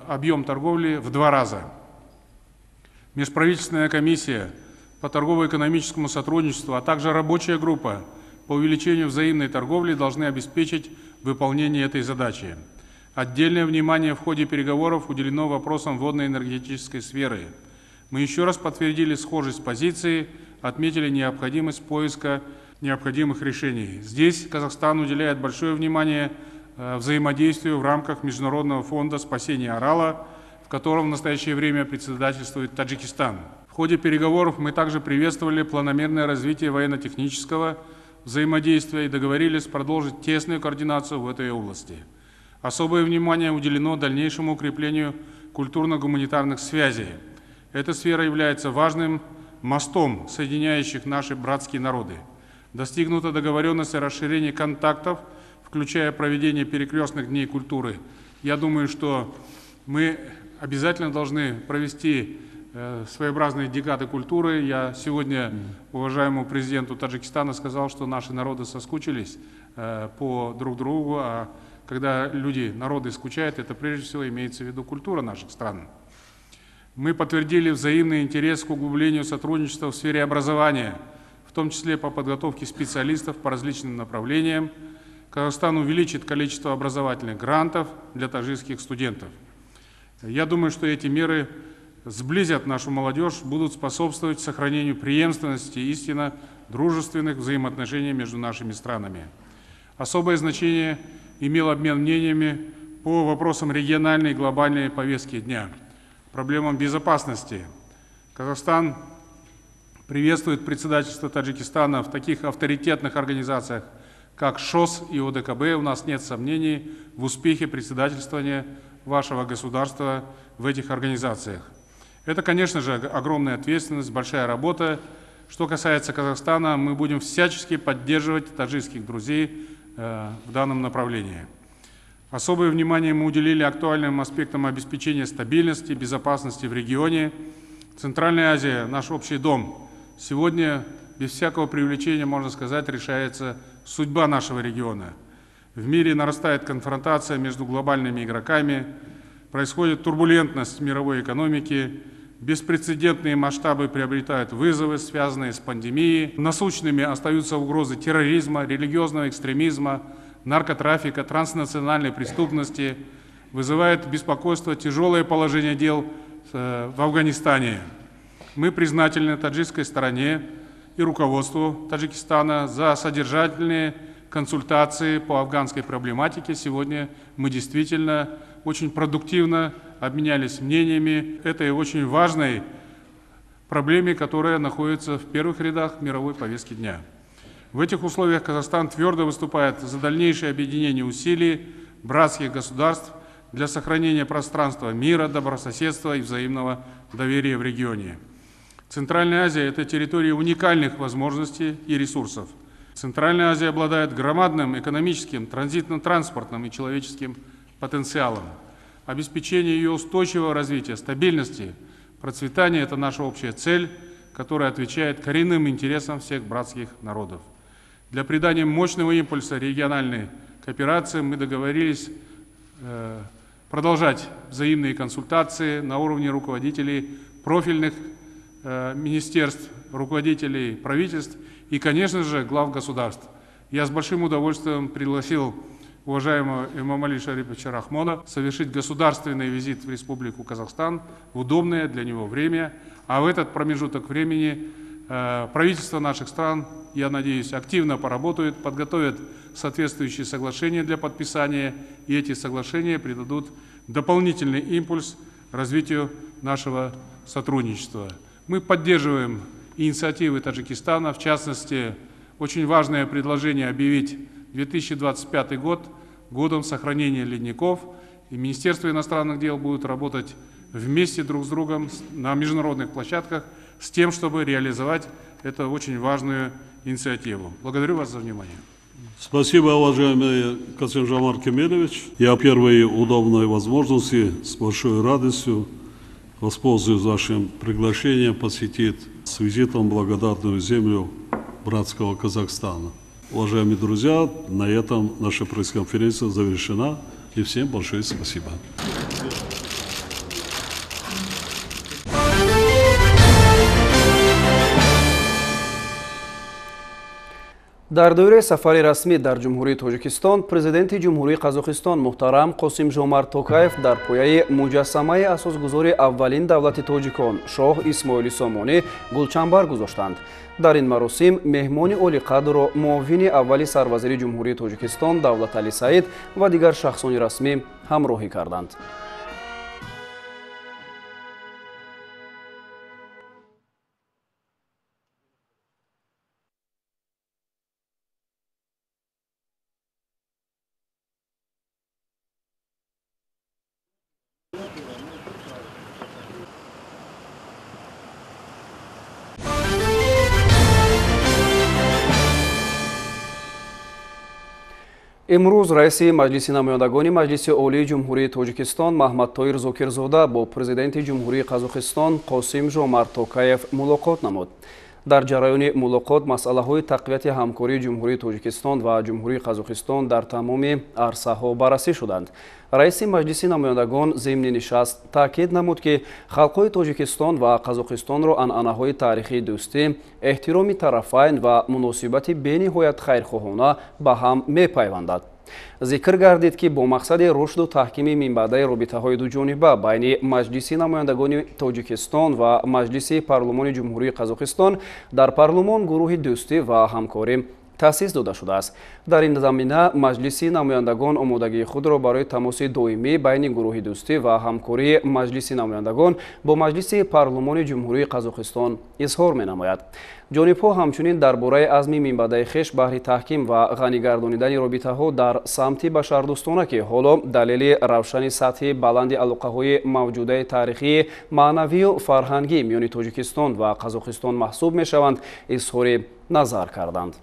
E: объем торговли в 2 раза. Межправительственная комиссия по торгово-экономическому сотрудничеству, а также рабочая группа по увеличению взаимной торговли должны обеспечить выполнение этой задачи. Отдельное внимание в ходе переговоров уделено вопросам водно-энергетической сферы. Мы еще раз подтвердили схожесть позиции, отметили необходимость поиска необходимых решений. Здесь Казахстан уделяет большое внимание взаимодействию в рамках Международного фонда спасения Арала, в котором в настоящее время председательствует Таджикистан. В ходе переговоров мы также приветствовали планомерное развитие военно-технического взаимодействия и договорились продолжить тесную координацию в этой области. Особое внимание уделено дальнейшему укреплению культурно-гуманитарных связей. Эта сфера является важным мостом, соединяющих наши братские народы. Достигнута договоренность о расширении контактов, включая проведение перекрестных дней культуры. Я думаю, что мы обязательно должны провести своеобразные декады культуры. Я сегодня уважаемому президенту Таджикистана сказал, что наши народы соскучились по друг другу, а когда люди, народы скучают, это прежде всего имеется в виду культура наших стран. Мы подтвердили взаимный интерес к углублению сотрудничества в сфере образования, в том числе по подготовке специалистов по различным направлениям. Казахстан увеличит количество образовательных грантов для таджикских студентов. Я думаю, что эти меры сблизят нашу молодежь, будут способствовать сохранению преемственности истинно дружественных взаимоотношений между нашими странами. Особое значение имел обмен мнениями по вопросам региональной и глобальной повестки дня, проблемам безопасности. Казахстан приветствует председательство Таджикистана в таких авторитетных организациях, как ШОС и ОДКБ. У нас нет сомнений в успехе председательствования вашего государства в этих организациях. Это, конечно же, огромная ответственность, большая работа. Что касается Казахстана, мы будем всячески поддерживать таджикских друзей в данном направлении. Особое внимание мы уделили актуальным аспектам обеспечения стабильности, безопасности в регионе. Центральная Азия – наш общий дом. Сегодня, без всякого преувеличения, можно сказать, решается судьба нашего региона. В мире нарастает конфронтация между глобальными игроками, происходит турбулентность мировой экономики, беспрецедентные масштабы приобретают вызовы, связанные с пандемией. Насущными остаются угрозы терроризма, религиозного экстремизма, наркотрафика, транснациональной преступности. Вызывает беспокойство тяжелое положение дел в Афганистане. Мы признательны таджикской стороне и руководству Таджикистана за содержательные консультации по афганской проблематике. Сегодня мы действительно очень продуктивно обменялись мнениями этой очень важной проблеме, которая находится в первых рядах мировой повестки дня. В этих условиях Казахстан твердо выступает за дальнейшее объединение усилий братских государств для сохранения пространства мира, добрососедства и взаимного доверия в регионе. Центральная Азия – это территория уникальных возможностей и ресурсов. Центральная Азия обладает громадным экономическим, транзитно-транспортным и человеческим потенциалом. Обеспечение ее устойчивого развития, стабильности, процветания – это наша общая цель, которая отвечает коренным интересам всех братских народов. Для придания мощного импульса региональной кооперации мы договорились продолжать взаимные консультации на уровне руководителей профильных министерств, руководителей правительств и, конечно же, глав государств. Я с большим удовольствием пригласил уважаемого Эмомали Шариповича Рахмона совершить государственный визит в Республику Казахстан в удобное для него время. А в этот промежуток времени правительства наших стран, я надеюсь, активно поработают, подготовят соответствующие соглашения для подписания, и эти соглашения придадут дополнительный импульс развитию нашего сотрудничества. Мы поддерживаем инициативы Таджикистана, в частности, очень важное предложение объявить 2025 год годом сохранения ледников, и Министерство иностранных дел будет работать вместе друг с другом на международных площадках с тем, чтобы реализовать эту очень важную инициативу. Благодарю вас за внимание.
F: Спасибо, уважаемый Касым-Жомарт Кемелевич. Я первой удобной возможности с большой радостью воспользуюсь вашим приглашением посетить с визитом благодатную землю братского Казахстана. Уважаемые друзья, на этом наша пресс-конференция завершена. И всем большое спасибо.
A: Дар доираи сафари расмӣ дар Ҷумҳурии Тоҷикистон президенти Ҷумҳурии Қазоқистон муҳтарам Қосим-Жомарт Токаев дар пояи муҷассамаи асосгузори аввалин давлати тоҷикон шоҳ Исмоили Сомонӣ гулчанбар гузоштанд. Дар ин маросим меҳмони олиқадрро муовини аввали сарвазири Ҷумҳурии Тоҷикистон Давлаталӣ Саид ва дигар шахсони расмӣ ҳамроҳӣ карданд. Имрӯз раиси Маҷлиси намояндагони Маҷлиси Олии Ҷумҳурии Тоҷикистон Маҳмадтоир Зокирзода бо президенти Ҷумҳурии Қазоқистон Қосим-Жомарт Токаев мулоқот намуд. Дар ҷараёни мулоқот масъалаҳои тақвияти ҳамкории Ҷумҳурии Тоҷикистон ва Ҷумҳурии Қазоқистон дар тамоми арсаҳо баррасӣ шуданд. Раиси Маҷлиси намояндагон зимни нишаст таъкид намуд, ки халқҳои Тоҷикистон ва Қазоқистонро анъанаҳои таърихии дӯстӣ, эҳтироми тарафайн ва муносибати бениҳоят хайрхоҳона ба ҳам мепайвандад. Зикр гардид, ки бо мақсади рушду таҳкими минбаъдаи робитаҳои дуҷониба байни Маҷлиси намояндагони Тоҷикистон ва Маҷлиси Парлумони Ҷумҳурии Қазоқистон дар парлумон гурӯҳи дӯстӣ ва ҳамкорӣ таъсис дода шудааст. Дар ин замина Маҷлиси намояндагон омодагии худро барои тамоси доимӣ байни гурӯҳи дӯстӣ ва ҳамкории Маҷлиси намояндагон бо Маҷлиси Парлумони Ҷумҳурии Қазоқистон изҳор менамояд. Ҷонибҳо ҳамчунин дар бораи азми минбаъдаи хеш баҳри таҳким ва ғанигардонидани робитаҳо дар самти башардӯстона, ки ҳоло далели равшани сатҳи баланди алоқаҳои мавҷудаи таърихии маънавию фарҳангӣ миёни Тоҷикистон ва Қазоқистон маҳсуб мешаванд, изҳори назар карданд.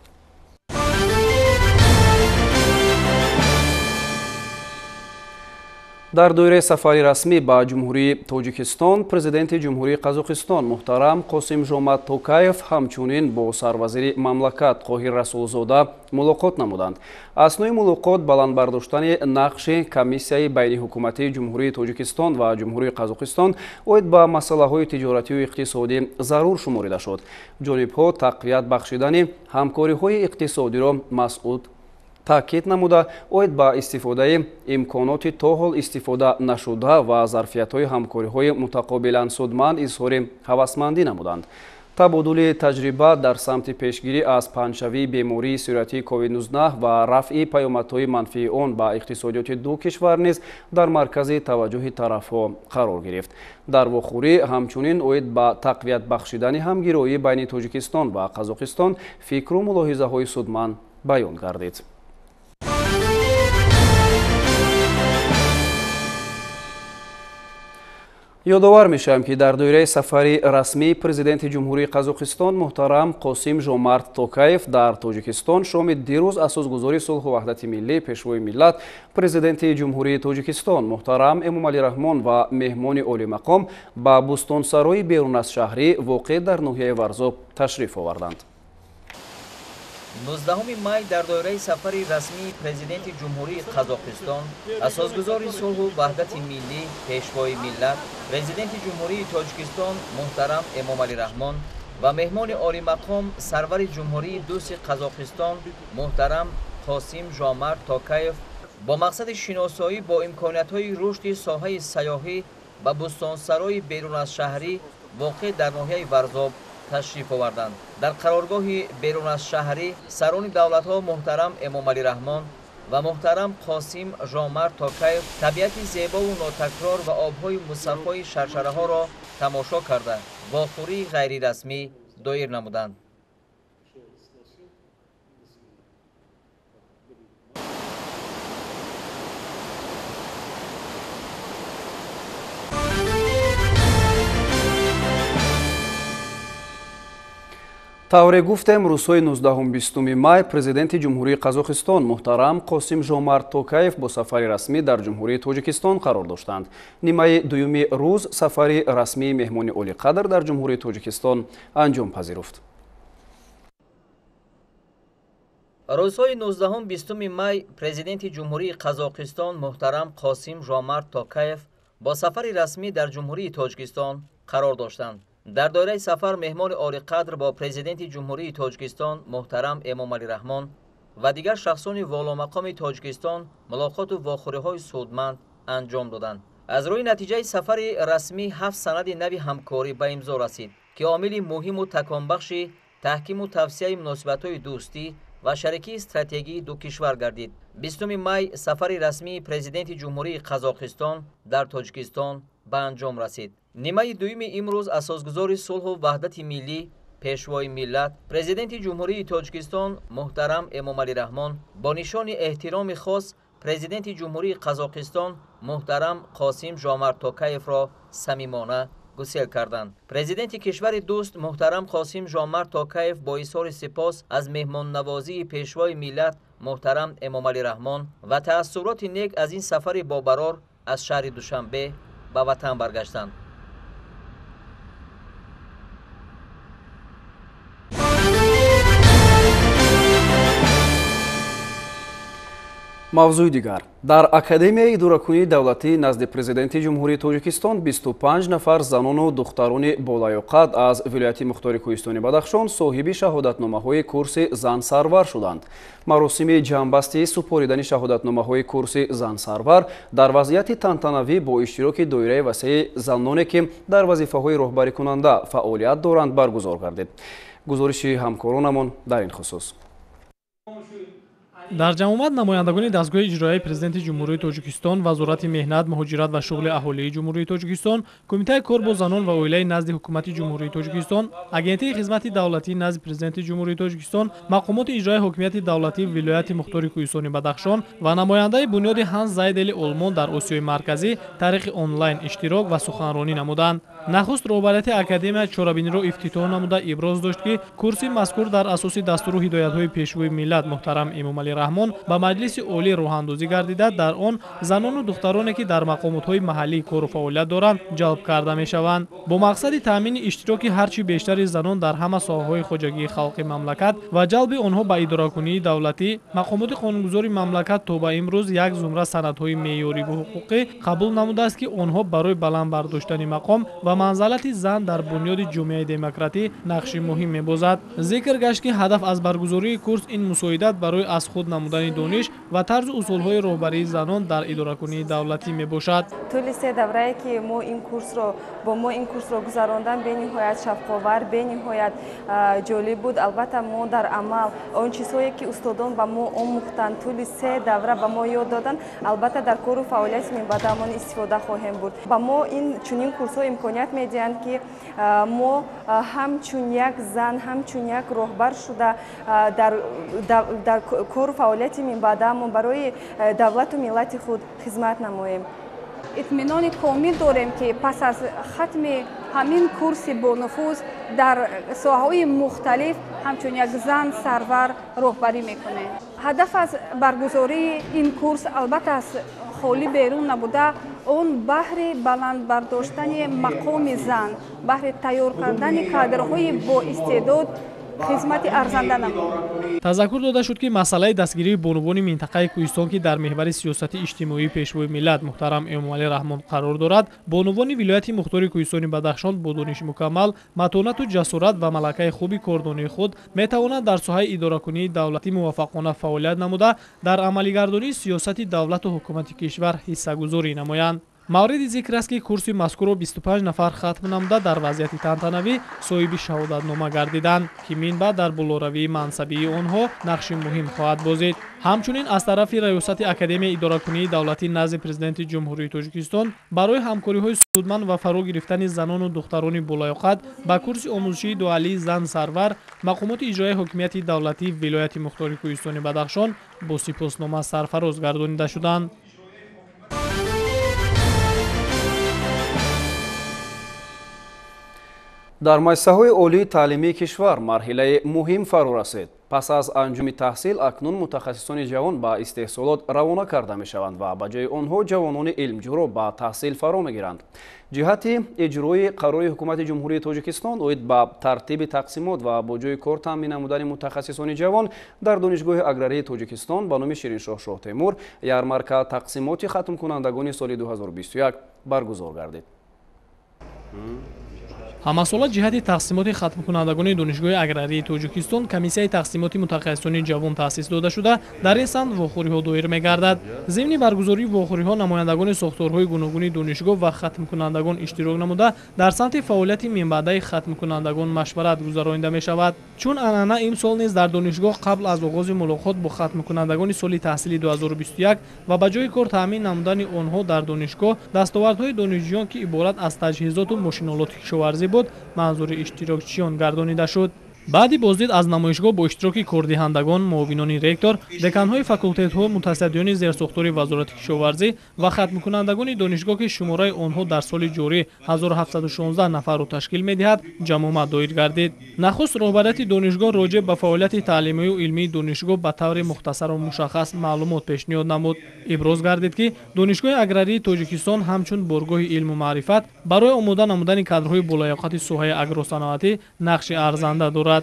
A: Дар доираи сафари расмӣ ба Ҷумҳурии Тоҷикистон Президенти Ҷумҳурии Қазоқистон муҳтарам Қосим-Жомарт Токаев ҳамчунин бо сарвазири мамлакат Қоҳир Расулзода мулоқот намуданд. Аснои мулоқот баланд бардоштани нақши комиссияи байниҳукуматии Ҷумҳурии Тоҷикистон ва Ҷумҳурии Қазоқистон оид ба масъалаҳои тиҷоратию иқтисодӣ зарур шуморида шуд. Ҷонибҳо тақвият бахшидани ҳамкориҳои иқтисодиро масъуд таъкид намуда, оид ба истифодаи имконоти то ҳол истифода нашуда ва зарфиятҳои ҳамкориҳои мутақобилан судманд изҳори ҳавасмандӣ намуданд. Табодули таҷриба дар самти пешгирӣ аз паҳншавии бемории сироятии COVID-19 ва рафъи паёмадҳои манфии он ба иқтисодиёти ду кишвар низ дар маркази таваҷҷӯҳи тарафҳо қарор гирифт. Дар вохӯрӣ ҳамчунин оид ба тақвият бахшидани ҳамгироӣ байни Тоҷикистон ва Қазоқистон фикру мулоҳизаҳои судманд баён гардид. Ёдовар мешавем, ки дар доираи сафари расмии Президенти Ҷумҳурии Қазоқистон муҳтарам Қосим-Жомарт Токаев дар Тоҷикистон шоми дирӯз асосгузори сулҳу ваҳдати миллӣ, Пешвои миллат, Президенти Ҷумҳурии Тоҷикистон муҳтарам Эмомалӣ Раҳмон ва меҳмони олимақом ба бӯстонсарои берун аз шаҳрӣ воқеъ дар ноҳияи Варзоб ташриф оварданд.
B: 19 май дар доираи сафари расмии Президенти Ҷумҳурии Қазоқистон, асосгузори сулҳу ваҳдати миллӣ, Пешвои миллат, Президенти Ҷумҳурии Тоҷикистон муҳтарам Эмомалӣ Раҳмон ва меҳмони олимақом сарвари Ҷумҳурии дӯсти Қазоқистон муҳтарам Қосим-Жомарт Токаев бо мақсади шиносоӣ бо имкониятҳои рушди соҳаи сайёҳӣ ба бӯстонсарои берун аз шаҳрӣ воқеъ дар ноҳияи Варзоб ташриф оварданд. Дар қароргоҳи берун аз шаҳрӣ сарони давлатҳо муҳтарам Эмомалӣ Раҳмон ва муҳтарам Қосим-Жомарт Токаев табиати зебову нотакрор ва обҳои мусаффои шаршараҳоро тамошо карда, вохӯрии ғайрирасмӣ доир намуданд.
A: Тавре гуфтем, рӯзҳои 19-20 май Президенти Ҷумҳурии Қазоқистон муҳтарам Қосим-Жомарт Токаев бо сафари расмӣ дар Ҷумҳурии Тоҷикистон қарор доштанд. Нимаи дуюми рӯз сафари расмии меҳмони олиқадр дар Ҷумҳурии Тоҷикистон анҷом пазируфт.
B: Рӯзҳои 19-20 май Президенти Ҷумҳурии Қазоқистон муҳтарам Қосим-Жомарт Токаев бо сафари расмӣ дар Ҷумҳурии Тоҷикистон қарор доштанд. Дар доираи сафар меҳмони олиқадр бо Президенти Ҷумҳурии Тоҷикистон муҳтарам Эмомалӣ Раҳмон ва дигар шахсони воломақоми Тоҷикистон мулоқоту вохӯриҳои судманд анҷом доданд. Аз рӯи натиҷаи сафари расмӣ 7 санади нави ҳамкорӣ ба имзо расид, ки омили муҳиму таконбахши таҳкиму тавсияи муносибатҳои дӯстӣ ва шарикии стратегии ду кишвар гардид. 20 май сафари расмии Президенти Ҷумҳурии Қазоқистон дар Тоҷикистон ба анҷом расид. Нимаи дуюми имрӯз асосгузори сулҳу ваҳдати миллӣ, Пешвои миллат, Президенти Ҷумҳурии Тоҷикистон муҳтарам Эмомалӣ Раҳмон бо нишони эҳтироми хос Президенти Ҷумҳурии Қазоқистон муҳтарам Қосим-Жомарт Токаевро самимона гусел карданд. Президенти кишвари дӯст муҳтарам Қосим-Жомарт Токаев бо изҳори сипос аз меҳмоннавозии Пешвои миллат муҳтарам Эмомалӣ Раҳмон ва таассуроти нек аз ин сафари бобарор аз шаҳри Душанбе ба ватан баргаштанд.
A: Мавзӯи дигар. Дар Академияи идоракунии давлатӣ назди Президенти Ҷумҳурии Тоҷикистон 25 нафар занону духтарони болаёқат аз вилояти мухтори Кӯҳистони Бадахшон соҳиби шаҳодатномаҳои курси зан-сарвар шуданд. Маросими ҷамъбасти супоридани шаҳодатномаҳои курси зан-сарвар дар вазъияти тантанавӣ бо иштироки доираи васеи заноне, ки дар вазифаҳои роҳбарикунанда фаъолият доранд, баргузор гардид. Гузориши ҳамкоронамон дар ин хусус.
H: Дар ҷамъомад намояндагони дастгоҳи иҷроияи Президенти Ҷумҳурии Тоҷикистон, Вазорати меҳнат, муҳоҷират ва шуғли аҳолии Ҷумҳурии Тоҷикистон, Кумитаи кор бо занон ва оилаи назди Ҳукумати Ҷумҳурии Тоҷикистон, Агентии хизмати давлатии назди Президенти Ҷумҳурии Тоҷикистон, мақомоти иҷроияи ҳокимияти давлатии вилояти мухтори Кӯҳистони Бадахшон ва намояндаи бунёди Ҳанс Зайдели Олмон дар Осиёи Марказӣ тариқи онлайн иштирок ва суханронӣ намуданд. Нахуст роҳбарияти академия чорабиниро ифтитоҳ намуда иброз дошт, ки курси мазкур дар асоси дастуру ҳидоятҳои Пешвои миллат муҳтарам Эмомалӣ Раҳмон ба Маҷлиси Олӣ роҳандозӣ гардида, дар он занону духтароне, ки дар мақомотҳои маҳаллӣ кору фаъолият доранд, ҷалб карда мешаванд. Бо мақсади таъмини иштироки ҳарчи бештари занон дар ҳама соҳаҳои хоҷагии халқи мамлакат ва ҷалби онҳо ба идоракунии давлатӣ, мақомоти қонунгузори мамлакат то ба имрӯз як зумра санадҳои меъёриву ҳуқуқӣ қабул намудааст, ки онҳо барои баланд бардоштани мақом ва манзалати зан дар бунёди ҷомеаи демократӣ нақши муҳим мебозад. Зикр гашт, ки ҳадаф аз баргузории курс ин мусоидат барои аз худ намудани дониш ва тарзу усулҳои роҳбарии занон дар идоракунии давлатӣ мебошад.
I: Тӯли се даврае, ки мо ин курсро бо мо ин курсро гузарондан, бениҳоят шавқовар, бениҳоят ҷолиб буд. Албатта, мо дар амал он чизҳое, ки устодон ба мо омӯхтанд, тӯли се давра ба мо ёд доданд, албатта дар кору фаъолияти минбаъдаамон истифода хоҳем бурд. Ба мо ин чунин курсҳо имконият медиҳанд, ки мо ҳамчун як зан, ҳамчун як роҳбар шуда дар кору фаъолияти минбаъдаамон барои давлату миллати худ хизмат намоем.
J: Итминони комил дорем, ки пас аз хатми ҳамин курси бонуфуз дар соҳаҳои мухталиф ҳамчун як зан сарвар роҳбарӣ мекунем. Ҳадаф аз баргузории ин курс албатта аз холӣ берун набуда, он баҳри баланд бардоштани мақоми зан, баҳри тайёр кардани кадрҳои боистеъдод хизмати арзанда намуд.
H: Тазаккур дода шуд, ки масъалаи дастгирии бонувони минтақаи Кӯҳистон, ки дар меҳвари сиёсати иҷтимоии Пешвои миллат муҳтарам Эмомалӣ Раҳмон қарор дорад, бонувони вилояти мухтори Кӯҳистони Бадахшон бо дониши мукаммал, матонату ҷасорат ва малакаи хуби кордонии худ метавонанд дар соҳаи идоракунии давлатӣ муваффақона фаъолият намуда, дар амалигардонии сиёсати давлату ҳукумати кишвар ҳиссагузорӣ намоянд. Мавриди зикр аст, ки курси мазкурро 25 нафар хатм намуда дар вазъияти тантанавӣ соҳиби шаҳодатнома гардиданд, ки минбаъд дар болоравии мансабии онҳо нақши муҳим хоҳад бозид. Ҳамчунин аз тарафи Раёсати Академияи идоракунии давлатӣ назди Президенти Ҷумҳурии Тоҷикистон барои ҳамкориҳои судманд ва фаро гирифтани занону духтарони болаёқат ба курси омӯзишии дуалии зан сарвар мақомоти иҷроияи ҳокимияти давлатии вилояти мухтори Кӯҳистони Бадахшон бо сипоснома сарфароз гардонида шуданд.
A: Дар муассисаҳои олии таълимии кишвар марҳилаи муҳим фаро расид. Пас аз анҷоми таҳсил акнун мутахассисони ҷавон ба истеҳсолот равона карда мешаванд ва ба ҷои онҳо ҷавонони илмҷӯро ба таҳсил фаро мегиранд. Ҷиҳати иҷрои қарори Ҳукумати Ҷумҳурии Тоҷикистон оид ба тартиби тақсимот ва бо ҷои кор таъмин намудани мутахассисони ҷавон дар Донишгоҳи аграрии Тоҷикистон ба номи Шириншоҳ Шоҳтемур ярмарка тақсимоти хатмкунандагони соли 2021 баргузор гардид.
H: Ҳамасола ҷиҳати тақсимоти хатмкунандагони Донишгоҳи аграрии Тоҷикистон комиссияи тақсимоти мутахассисони ҷавон таъсис дода шуда, дар ин самт вохӯриҳо доир мегардад. Зимни баргузории вохӯриҳо намояндагони сохторҳои гуногуни донишгоҳ ва хатмкунандагон иштирок намуда, дар самти фаъолияти минбаъдаи хатмкунандагон машварат гузаронида мешавад. Чун анъана имсол низ дар донишгоҳ қабл аз оғози мулоқот бо хатмкунандагони соли таҳсили 2021 ва ба ҷои кор таъмин намудани онҳо дар донишгоҳ дастовардҳои донишҷӯён, ки иборат аз таҷҳизоту мошинолоти кишоварзӣ буд, манзури иштирокчиён гардонида шуд. Баъди боздид аз намоишгоҳ бо иштироки кордиҳандагон, муовинони ректор, деканҳои факултетҳо, мутасаддиёни зерсохтори Вазорати кишоварзӣ ва хатмкунандагони донишгоҳ, ки шумораи онҳо дар соли ҷорӣ 1716 нафарро ташкил медиҳад, ҷамъомад доир гардид. Нахуст роҳбарияти донишгоҳ роҷеъ ба фаъолияти таълимию илмии донишгоҳ ба таври мухтасару мушаххас маълумот пешниҳод намуд. Иброз гардид, ки Донишгоҳи аграрии Тоҷикистон ҳамчун боргоҳи илму маърифат барои омода намудани кадрҳои болаёқати соҳаи агросаноатӣ нақши арзанда дорад.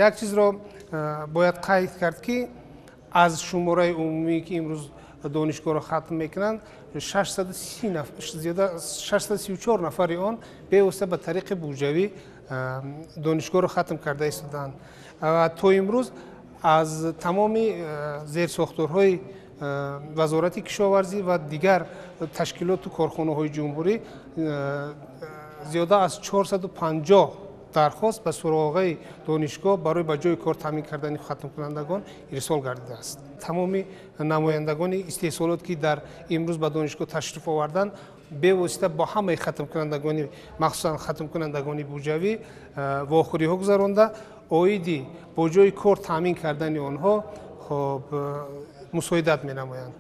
K: Як чизро бояд қайд кард, ки Аз шумораи умумие ки имрӯз донишгоҳро хатм мекунанд, 634 нафари он бевосита ба тариқи буҷавӣ донишгоҳро хатм карда истодаанд. То имрӯз аз тамоми зерсохторҳои вазорати кишоварзӣ ва дигар ташкилоту корхонаҳои ҷумҳурӣ зиёда аз 450 дархост ба суроғаи донишгоҳ барои ба ҷои кор таъмин кардани хатмкунандагон ирсол гардидааст. Тамоми намояндагони истеҳсолот, ки дар имрӯз ба донишгоҳ ташриф оварданд, бевосита бо ҳамаи хатмкунандагони, махсусан хатмкунандагони буҷавӣ, вохӯриҳо гузаронда, оиди бо ҷои кор таъмин кардани онҳо хоб мусоидат менамоянд.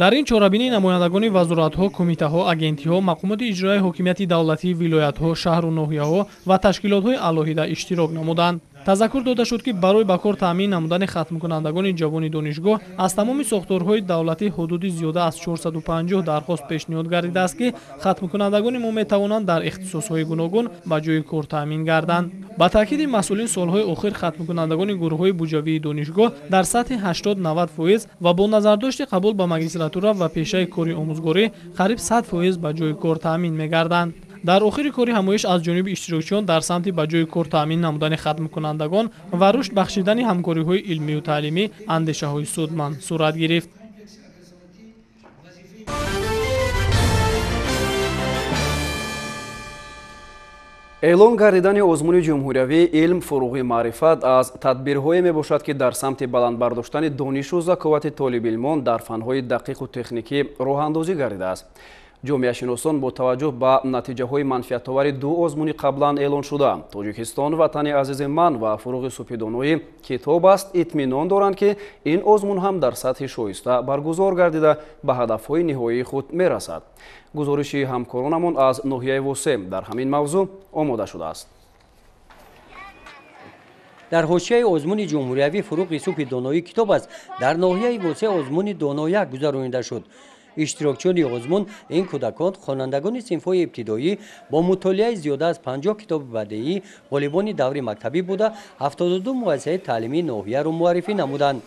H: Дар ин чорабинӣ намояндагони вазоратҳо, кумитаҳо, агентиҳо, мақомоти иҷроияи ҳокимияти давлатии вилоятҳо, шаҳру ноҳияҳо ва ташкилотҳои алоҳида иштирок намуданд. Тазаккур дода шуд, ки барои ба кор таъмин намудани хатмкунандагони ҷавони донишгоҳ аз тамоми сохторҳои давлатӣ ҳудуди зиёда аз 450 дархост пешниҳод гардидааст, ки хатмкунандагони мо метавонанд дар ихтисосҳои гуногун ба ҷои кор таъмин гарданд. Ба таъкиди масъулин, солҳои охир хатмкунандагони гурӯҳҳои буҷавии донишгоҳ дар сатҳи 80-90% ва бо назардошти қабул ба магистратура ва пешаи кори омӯзгорӣ қариб 100% ба ҷои кор таъмин мегарданд. Дар охири кори ҳамоиш аз ҷониби иштирокчиён дар самти ба ҷои кор таъмин намудани хатмкунандагон ва рушд бахшидани ҳамкориҳои илмию таълимӣ андешаҳои судманд сурат гирифт.
A: Эълон гардидани озмуни ҷумҳуриявии илм фуруғи маърифат аз тадбирҳое мебошад, ки дар самти баланд бардоштани донишу заковати толибилмон дар фанҳои дақиқу техникӣ роҳандозӣ гардидааст. Ҷомеашиносон бо таваҷҷӯҳ ба натиҷаҳои манфиатовари ду озмуни қаблан эълоншуда «Тоҷикистон ватани азизи ман» ва «Фуруғи супидоноӣ китоб аст» итминон доранд, ки ин озмун ҳам дар сатҳи шоиста баргузор гардида ба ҳадафҳои ниҳоии худ мерасад. Гузориши ҳамкоронамон аз ноҳияи Восе дар ҳамин мавзӯъ омода шудааст.
L: Дар ҳошияи озмуни ҷумҳуриявӣ «Фуруғи субҳи доноӣ китоб аст» дар ноҳияи Восе озмуни донояк гузаронида шуд. Иштирокчиёни озмун ин кӯдакон, хонандагони синфҳои ибтидоӣ бо мутолиаи зиёда аз 50 китоби бадеӣ ғолибони даври мактабӣ буда, 72 муассисаи таълимии ноҳияро муаррифӣ намуданд.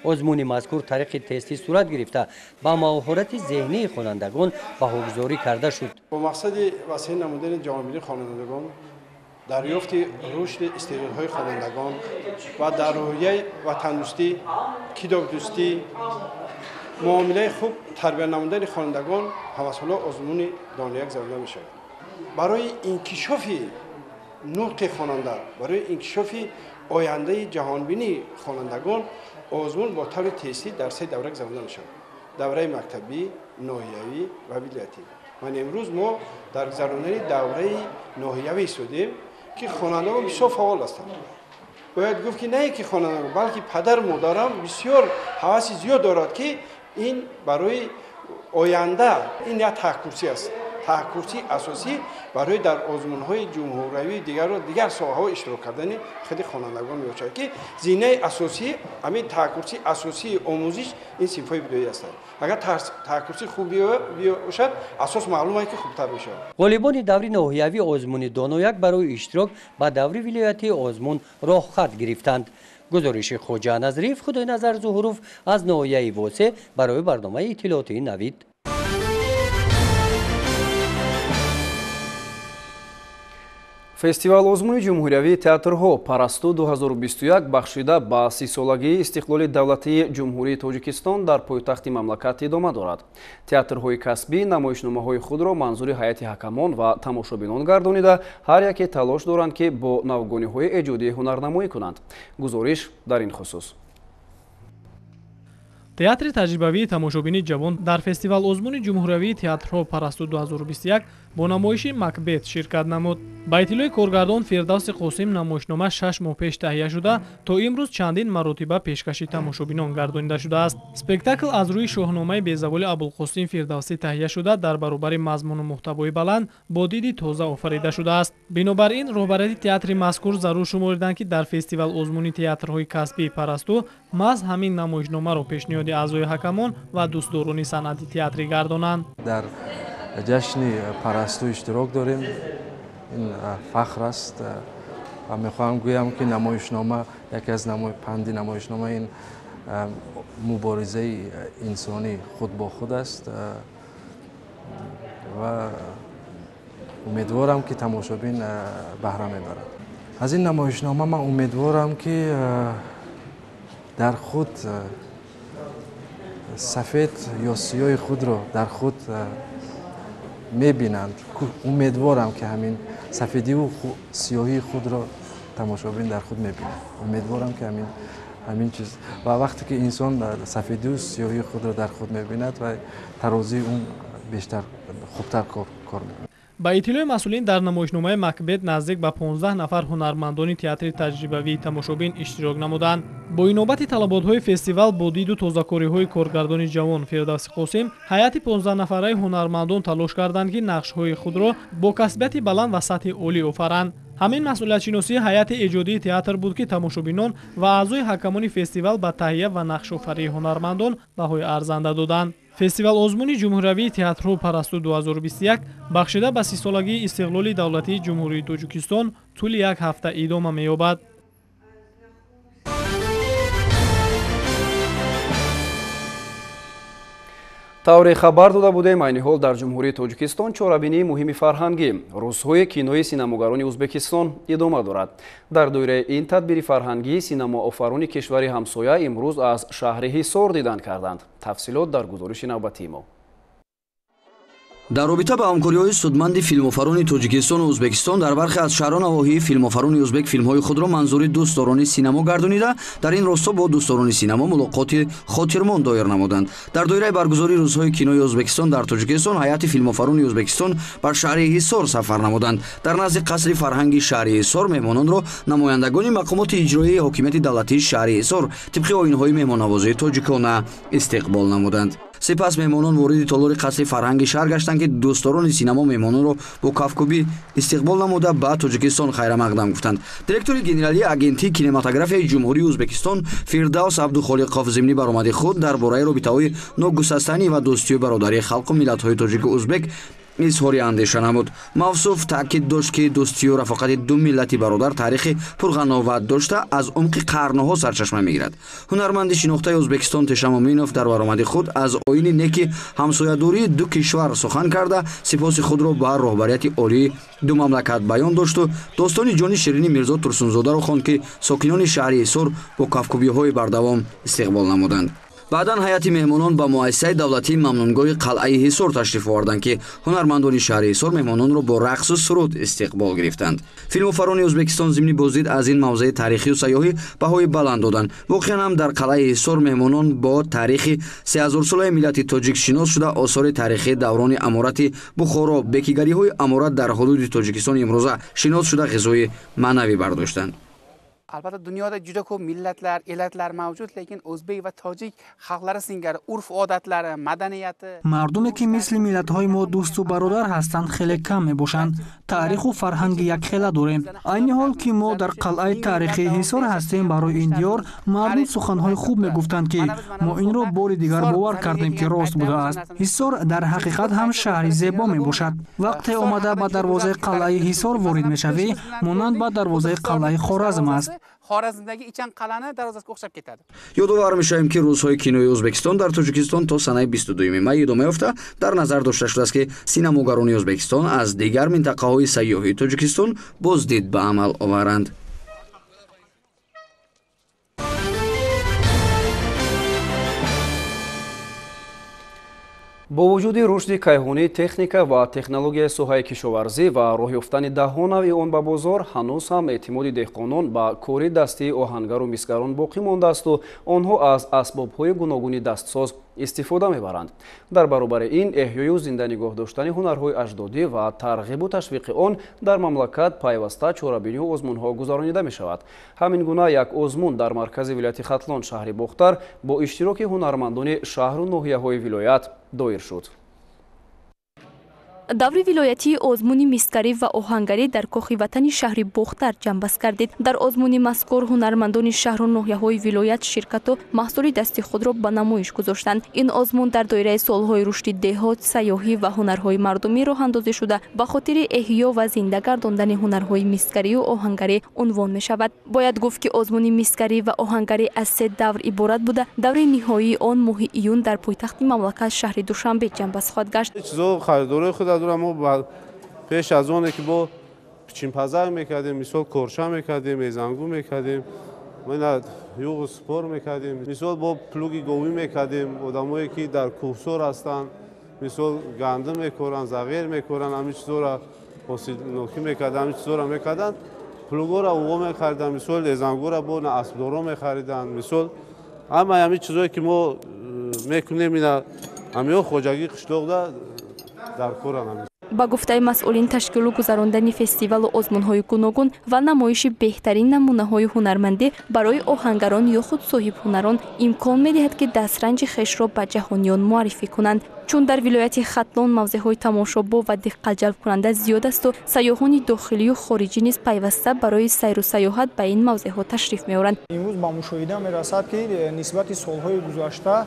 L: Озмуни мазкур тариқи тестӣ сурат гирифта, ба маҳорати зеҳнии хонандагон баҳогузорӣ карда шуд.
M: Бо мақсади васеъ намудани ҷаҳонбинии хонандагон, дарёфти рушди истеъдодҳои хонандагон ва дар рӯҳияи ватандӯстӣ, китобдӯстӣ, муомилаи хуб тарбия намудани хонандагон ҳамасола озмуни донояк гузаронида мешавад. Барои инкишофи нутқи хонанда, барои инкишофи ояндаи ҷаҳонбинии хонандагон озмун бо таври тестӣ дар се давра гузаронида мешавад: давраи мактабӣ, ноҳиявӣ ва вилоятӣ. Ман имрӯз мо дар гузаронидани давраи ноҳиявӣ истодем, ки хонандагон бисёр фаъол ҳастанд. Бояд гуфт, ки на ин ки хонандагон, балки падару модарам бисёр ҳаваси зиёд дорад, ки ин барои оянда ин як таҳкурсӣ аст. Таҳкурсии асосӣ барои дар озмунҳои ҷумҳуриявии дигару дигар соҳаҳо иштирок кардани худи хонандагон мебошад, ки зинаи асосӣ, ҳамин таҳкурсии асосии омӯзиш ин синфҳои ибтидоӣ ҳастанд. Агар таҳкурсии хуб бошад, асос маълум аст, ки хубтар мешавад.
L: Ғолибони даври ноҳиявии озмуни донояк барои иштирок ба даври вилоятии озмун роҳхат гирифтанд. Гузориши Хоҷа Назриев, Худойназар Зуҳуров аз ноҳияи Восе барои барномаи иттилоотии Навид.
A: Фестивал озмуни ҷумҳуриявии театрҳо «Парасту 2021» бахшида ба 30-солагии истиқлоли давлатии Ҷумҳурии Тоҷикистон дар пойтахти мамлакат идома дорад. Театрҳои касбӣ намоишномаҳои худро манзури ҳайати ҳакамон ва тамошобинон гардонида, ҳар яке талош доранд, ки бо навгониҳои эҷодӣ ҳунарнамоӣ кунанд. Гузориш дар ин хусус.
H: Театри таҷрибавии тамошобини ҷавон дар фестивал озмуни ҷумҳуриявии театрҳо «Парасту 2021» бо намоиши «Макбет» ширкат намуд. Ба иттилои коргардон Фирдавси Қосим, намоишнома 6 моҳ пеш таҳия шуда, то имрӯз чандин маротиба пешкаши тамошобинон гардонида шудааст. Спектакл аз рӯи шоҳномаи безаволи Абулқосим Фирдавсӣ таҳия шуда, дар баробари мазмуну муҳтавои баланд бо диди тоза офарида шудааст. Бинобар ин роҳбарияти театри мазкур зарур шумориданд, ки дар фестивал озмуни театрҳои касбии «Парасту» маҳз ҳамин намоишномаро пешниҳоди аъзои ҳакамон ва дӯстдорони санъати театрӣ гардонанд.
N: Дар ҷашни «Парасту» иштирок дорем. Ин фахр аст ва мехоҳам гӯям, ки намоишнома яке аз панди намоишнома ин Муборизаи инсонӣ худ бо худ аст ва умедворам, ки тамошобин баҳра мебарад. Аз ин намоишнома ман умедворам, ки дар худ сафед ё сиёҳи худро дар худ мебинанд. Умедворам, ки ҳамин сафедиву сиёҳии худро тамошобин дар худ мебинад. Умедворам, ки ҳамин чиз, ва вақте ки инсон сафедиву сиёҳии худро дар худ мебинад, ва тарозии он бештар хубтар кор мекунад.
H: Ба иттилои масъулин, дар намоишномаи Макбет наздик ба 15 нафар ҳунармандони театри таҷрибавии тамошобин иштирок намуданд. Бо инобати талаботҳои фестивал, бо диду тозакориҳои коргардони ҷавон Фирдавси Қосим, ҳайати 15 нафараи ҳунармандон талош карданд, ки нақшҳои худро бо касбияти баланд ва сатҳи олӣ офаранд. Ҳамин масъулиятшиносии ҳайати эҷодии театр буд, ки тамошобинон ва аъзои ҳакамони фестивал ба таҳия ва нақшофарии ҳунармандон баҳои арзанда доданд. Фестивал озмуни ҷумҳуриявии театрҳо «Парасту 2021», бахшида ба 30-солагии истиқлоли давлатии Ҷумҳурии Тоҷикистон, тӯли як ҳафта идома меёбад.
A: Тавре хабар дода будем, айни ҳол дар Ҷумҳурии Тоҷикистон чорабинии муҳими фарҳангӣ, Рӯзҳои кинои синамогарони Ӯзбекистон идома дорад. Дар доираи ин тадбири фарҳангӣ синамоофарони кишвари ҳамсоя имрӯз аз шаҳри Ҳисор дидан карданд. Тафсилот дар гузориши навбатии мо.
O: Дар робита ба ҳамкориҳои судманди филмофарони Тоҷикистону Ӯзбекистон, дар бархе аз шаҳру навоҳии филмофарони ӯзбек филмҳои худро манзури дӯстдорони синамо гардонида, дар ин росто бо дӯстдорони синамо мулоқоти хотирмон доир намуданд. Дар доираи баргузории Рӯзҳои кинои Ӯзбекистон дар Тоҷикистон ҳайати филмофарони Ӯзбекистон ба шаҳри Ҳисор сафар намуданд. Дар назди қасри фарҳанги шаҳри Ҳисор меҳмононро намояндагони мақомоти иҷроияи ҳокимияти давлатии шаҳри Ҳисор тибқи оинҳои меҳмоннавозии тоҷикона истиқбол намуданд. Сипас меҳмонон вориди толори қасри фарҳанги шаҳр гаштанд, ки дӯстдорони синамо меҳмононро бо кафкӯбӣ истиқбол намуда, ба Тоҷикистон хайрамақдам гуфтанд. Директори генералии Агентии кинематографияи Ҷумҳурии Ӯзбекистон Фирдавс Абдухолиқов зимни баромади худ дар бораи робитаҳои ногусастанӣ ва дӯстию бародарии халқу миллатҳои тоҷику ӯзбек изҳори андеша намуд. Мавсуф таъкид дошт, ки дӯстию рафоқати ду миллати бародар таърихи пурғановат дошта, аз умқи қарнҳо сарчашма мегирад. Ҳунарманди шинохтаи Ӯзбекистон Теша Муминов дар баромади худ аз оини неки ҳамсоядории ду кишвар сухан карда, сипоси худро ба роҳбарияти олии ду мамлакат баён дошту достони ҷони ширини Мирзо Турсунзодаро хонд, ки сокинони шаҳри Ҳисор бо кафкӯбиҳои бардавом истиқбол намуданд. Баъдан ҳайати меҳмонон ба муассисаи давлатии мамнунгоҳи қалъаи Ҳисор ташриф оварданд, ки ҳунармандони шаҳри Ҳисор меҳмононро бо рақсу суруд истиқбол гирифтанд. Филмофарони Ӯзбекистон зимни боздид аз ин мавзеи таърихию сайёҳӣ баҳои баланд доданд. Воқеан ҳам, дар қалъаи Ҳисор меҳмонон бо таърихи сеҳазорсолаи миллати тоҷик шинос шуда, осори таърихии даврони аморати Бухоро, бекигариҳои аморат дар ҳудуди Тоҷикистони имрӯза шинос шуда, ғизои маънавӣ бардоштанд.
P: Albatta, dunyoda juda ko'p millatlar, elatlar mavjud, lekin o'zbek va tojik xalqlari singari urf odatlari, madaniyati
Q: Мардуме, ки мисли миллатҳои мо дӯсту бародар ҳастанд, хеле кам мебошанд. Таъриху фарҳанги якхела дорем. Айни ҳол, ки мо дар қалъаи таърихии Ҳисор ҳастем, барои ин диёр мардум суханҳои хуб мегуфтанд, ки мо инро бори дигар бовар кардем, ки рост будааст. Ҳисор дар ҳақиқат ҳам шаҳри зебо мебошад. Вақте омада ба дарвозаи қалъаи Ҳисор ворид мешавӣ, монанд ба дарвозаи қалъаи Хоразм аст.
P: Xorazmdagi Ichan qal'ani darvozasiga o'xshab ketadi.
O: Ёдовар мешавем, ки Рӯзҳои кинои Ӯзбекистон дар Тоҷикистон то санаи 22 май идома ёфта, дар назар дошта шудааст, ки синамогарони Ӯзбекистон аз дигар минтақаҳои сайёҳии Тоҷикистон боздид ба амал оваранд.
A: Бо вуҷуди рушди кайҳонии техника ва технологияи соҳаи кишоварзӣ ва роҳ ёфтани даҳҳо навъи он ба бозор, ҳанӯз ҳам эътимоди деҳқонон ба кори дастии оҳангару мисгарон боқӣ мондаасту онҳо аз асбобҳои гуногуни дастсоз истифода мебаранд. Дар баробари ин, эҳёю зинда нигоҳ доштани ҳунарҳои аҷдодӣ ва тарғибу ташвиқи он дар мамлакат пайваста чорабинию озмунҳо гузаронида мешавад. Ҳамин гуна як озмун дар маркази вилояти Хатлон, шаҳри Бохтар, бо иштироки ҳунармандони шаҳру ноҳияҳои вилоят доир шуд.
R: Даври вилоятии озмуни мисгарӣ ва оҳангарӣ дар Кохи Ватани шаҳри Бохтар ҷамъбаст гардид. Дар озмуни мазкур ҳунармандони шаҳру ноҳияҳои вилоят ширкату маҳсули дасти худро ба намоиш гузоштанд. Ин озмун дар доираи солҳои рушди деҳот, сайёҳӣ ва ҳунарҳои мардумӣ роҳандозӣ шуда, ба хотири эҳё ва зинда гардондани ҳунарҳои мисгарию оҳангарӣ унвон мешавад. Бояд гуфт, ки озмуни мисгарӣ ва оҳангарӣ аз се давр иборат буда, даври ниҳоии он моҳи июн дар пойтахти мамлакат шаҳри Душанбе ҷамъбаст хоҳад гашт.
S: Мо пеш аз оне ки бо пичинпазак мекардем, мисол корша мекардем, мезангу мекардем, юғу спор мекардем, мисол бо плуги говӣ мекардем. Одамое ки дар кӯҳсор ҳастанд, мисол гандум мекоранд, зағир мекоранд, ҳамин чизоро ҳосилнокӣ мекарданд, ҳамин чизоро мекарданд. Плугоро уғо мехариданд, мисол эзангуро бо аспдоро мехариданд. Мисол ҳамаи ҳамин чизое ки мо мекунем, ина ҳамиҳо хоҷагии қишлоқда дар коранд.
R: Ба гуфтаи масъулин, ташкилу гузарондани фестивалу озмунҳои гуногун ва намоиши беҳтарин намунаҳои ҳунармандӣ барои оҳангарон ё худ соҳибҳунарон имкон медиҳад, ки дастранҷи хешро ба ҷаҳониён муаррифӣ кунанд. Чун дар вилояти Хатлон мавзеъҳои тамошобо ва диққатҷалбкунанда зиёд асту сайёҳони дохилию хориҷӣ низ пайваста барои сайру сайёҳат ба ин мавзеъҳо ташриф меоранд.
T: Имрӯз ба мушоҳида мерасад, ки нисбати солҳои гузашта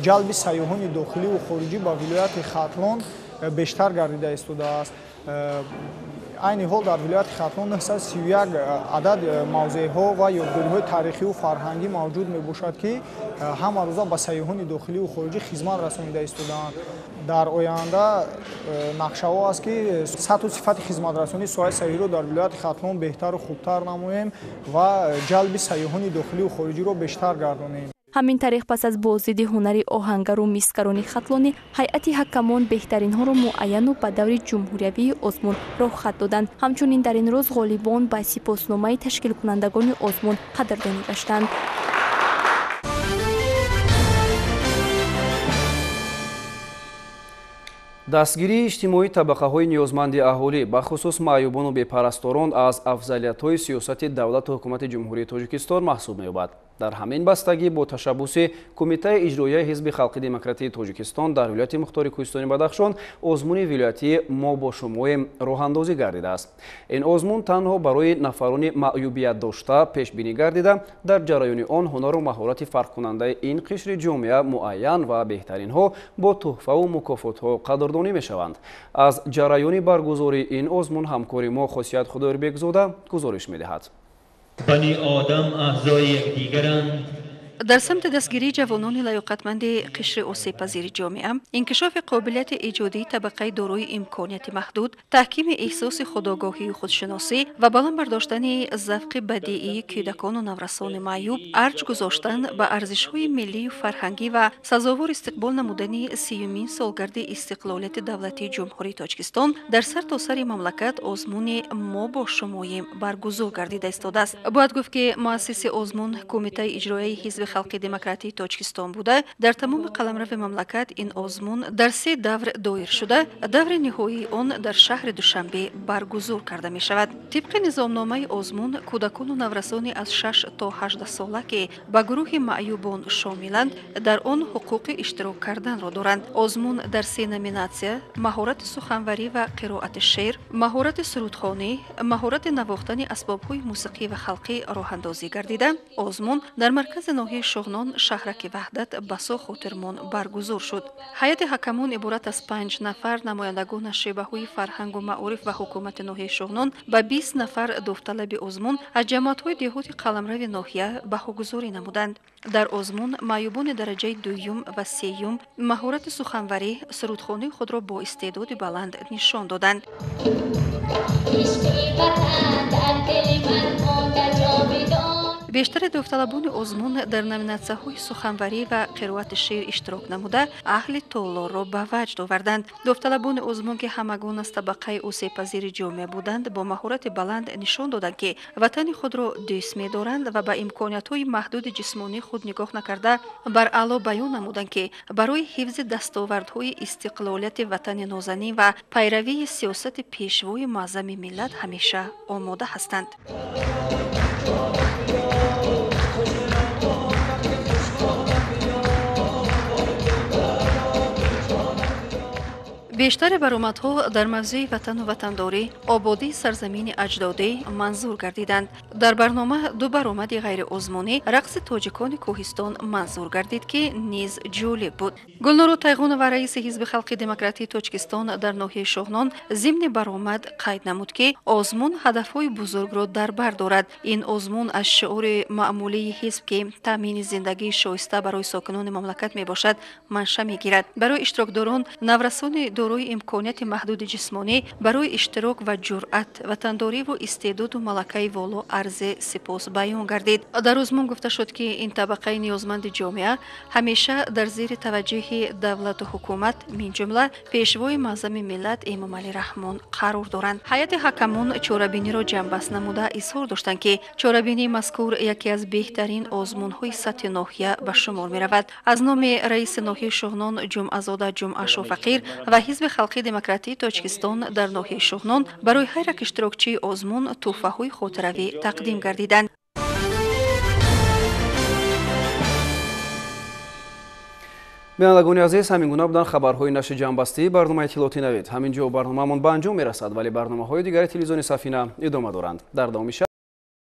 T: ҷалби сайёҳони дохилию хориҷӣ ба вилояти Хатлон бештар гардида истодааст. Айни ҳол дар вилояти Хатлон 931 адад мавзеъҳо ва ёдгориҳои таърихию фарҳангӣ мавҷуд мебошад, ки ҳама рӯза ба сайёҳони дохилию хориҷӣ хизмат расонида истодаанд. Дар оянда нақшаҳо аст, ки сатҳу сифати хизматрасонии соҳаи сайёҳиро дар вилояти Хатлон беҳтару хубтар намоем ва ҷалби сайёҳони дохилию хориҷиро бештар гардонем.
R: Ҳамин тариқ, пас аз боздиди ҳунари оҳангару мисгарони хатлонӣ, ҳайати ҳакамон беҳтаринҳоро муайяну ба даври ҷумҳуриявии озмун роҳхат доданд. Ҳамчунин дар ин рӯз ғолибон ба сипосномаи ташкилкунандагони озмун қадрдонӣ гаштанд.
A: Дастгирии иҷтимоии табақаҳои ниёзманди аҳолӣ, бахусус маъюбону бепарасторон, аз афзалиятҳои сиёсати давлату ҳукумати Ҷумҳурии Тоҷикистон маҳсуб меёбад. Дар ҳамин бастагӣ бо ташаббуси Кумитаи иҷроияи Ҳизби халқи демократии Тоҷикистон дар вилояти мухтори Кӯҳистони Бадахшон озмуни вилоятии «Мо бо шумоем» роҳандозӣ гардидааст. Ин озмун танҳо барои нафарони маъюбият дошта пешбинӣ гардида, дар ҷараёни он ҳунару маҳорати фарқкунандаи ин қишри ҷомеа муайян ва беҳтаринҳо бо тӯҳфаву мукофотҳо қадрдонӣ мешаванд. Аз ҷараёни баргузории ин озмун ҳамкори мо Хосият Худойрбекзода гузориш медиҳад.
U: Бани одам аъзои якдигаранд.
V: Дар самти дастгирии ҷавонони лаёқатманди қишри осебпазири ҷомеа, инкишофи қобилияти эҷодии табақаи дорои имконияти маҳдуд, таҳкими эҳсоси худогоҳию худшиносӣ ва баланд бардоштани завқи бадиии кӯдакону наврасони маъюб, арҷ гузоштан ба арзишҳои миллию фарҳангӣ ва сазовор истиқбол намудани 30-юмин солгарди истиқлолияти давлатии Ҷумҳурии Тоҷикистон дар сартосари мамлакат озмуни «Мо бо шумоем» баргузор гардида истодааст. Бояд гуфт, ки муассиси озмун Кумитаи иҷроияи Ҳизби халқи демократии Тоҷикистон буда, дар тамоми қаламрави мамлакат ин озмун дар се давр доир шуда, даври ниҳоии он дар шаҳри Душанбе баргузор карда мешавад. Тибқи низомномаи озмун, кӯдакону наврасони аз 6 то 18 сола, ки ба гурӯҳи маъюбон шомиланд, дар он ҳуқуқи иштирок карданро доранд. Озмун дар се номинатсия: маҳорати суханварӣ ва қироати шеър, маҳорати сурудхонӣ, маҳорати навохтани асбобҳои мусиқӣ ва халқӣ роҳандозӣ гардида, озмун дар маркази ноҳияи Шуғнон, шаҳраки Ваҳдат, басо хотирмон баргузор шуд. Ҳайати ҳакамон иборат аз 5 нафар намояндагон аз шӯъбаҳои фарҳангу маориф ва ҳукумати ноҳияи Шуғнон ба 20 нафар довталаби озмун аз ҷамоатҳои деҳоти қаламрави ноҳия баҳогузорӣ намуданд. Дар озмун маъюбони дараҷаи дуюм ва сеюм маҳорати суханварӣ, сурудхонии худро бо истеъдоди баланд нишон доданд. Бештари довталабони озмун дар номинатсияҳои суханварӣ ва қироати шеър иштирок намуда, аҳли толорро ба ваҷд оварданд. Довталабони озмун, ки ҳамагон аз табақаи осебпазири ҷомеа буданд, бо маҳорати баланд нишон доданд, ки ватани худро дӯст медоранд ва ба имкониятҳои маҳдуди ҷисмонии худ нигоҳ накарда, бар аъло баён намуданд, ки барои ҳифзи дастовардҳои истиқлолияти ватани нозанин ва пайравии сиёсати пешвои муаззами миллат ҳамеша омода ҳастанд. Бештари баромадҳо дар мавзӯи ватану ватандорӣ, ободии сарзамини аҷдодӣ манзур гардиданд. Дар барнома ду баромади ғайриозмунӣ, рақси тоҷикони кӯҳистон манзур гардид, ки низ ҷолиб буд. Гулнору Тайғунова, раиси Ҳизби халқи демократии Тоҷикистон дар ноҳияи Шоҳнон, зимни баромад қайд намуд, ки озмун ҳадафҳои бузургро дар бар дорад. Ин озмун аз шиори маъмулии ҳизб, ки таъмини зиндагии шоиста барои сокинони мамлакат мебошад, манша мегирад. Барои иштирокдорон, наврасони дорои имконияти маҳдуди ҷисмонӣ, барои иштирок ва ҷуръат, ватандориву истеъдоду малакаи воло арзи сипос баён гардид. Дар озмун гуфта шуд, ки ин табақаи ниёзманди ҷомеа ҳамеша дар зери таваҷҷӯҳи давлату ҳукумат, минҷумла Пешвои муаззами миллат Эмомалӣ Раҳмон қарор доранд. Ҳайати ҳакамон чорабиниро ҷамъбаст намуда изҳор доштанд, ки чорабинии мазкур яке аз беҳтарин озмунҳои сатҳи ноҳия ба шумор меравад. Аз номи раиси ноҳияи Шоҳнон Ҷумъазода Ҷумъашофақир ва Ҳизби халқи демократии Тоҷикистон дар ноҳияи Шоҳнон барои ҳар як иштирокчии озмун тӯҳфаҳои хотиравӣ тақдим гардиданд.
A: Бинандагони азиз, ҳамин гуна буданд хабарҳои нашри ҷамъбастии барномаи иттилоотӣ Навид. Ҳамин ҷо барномаамон ба анҷом мерасад, вале барномаҳои дигари телевизиони Сафина идома доранд. Дар давоми шаб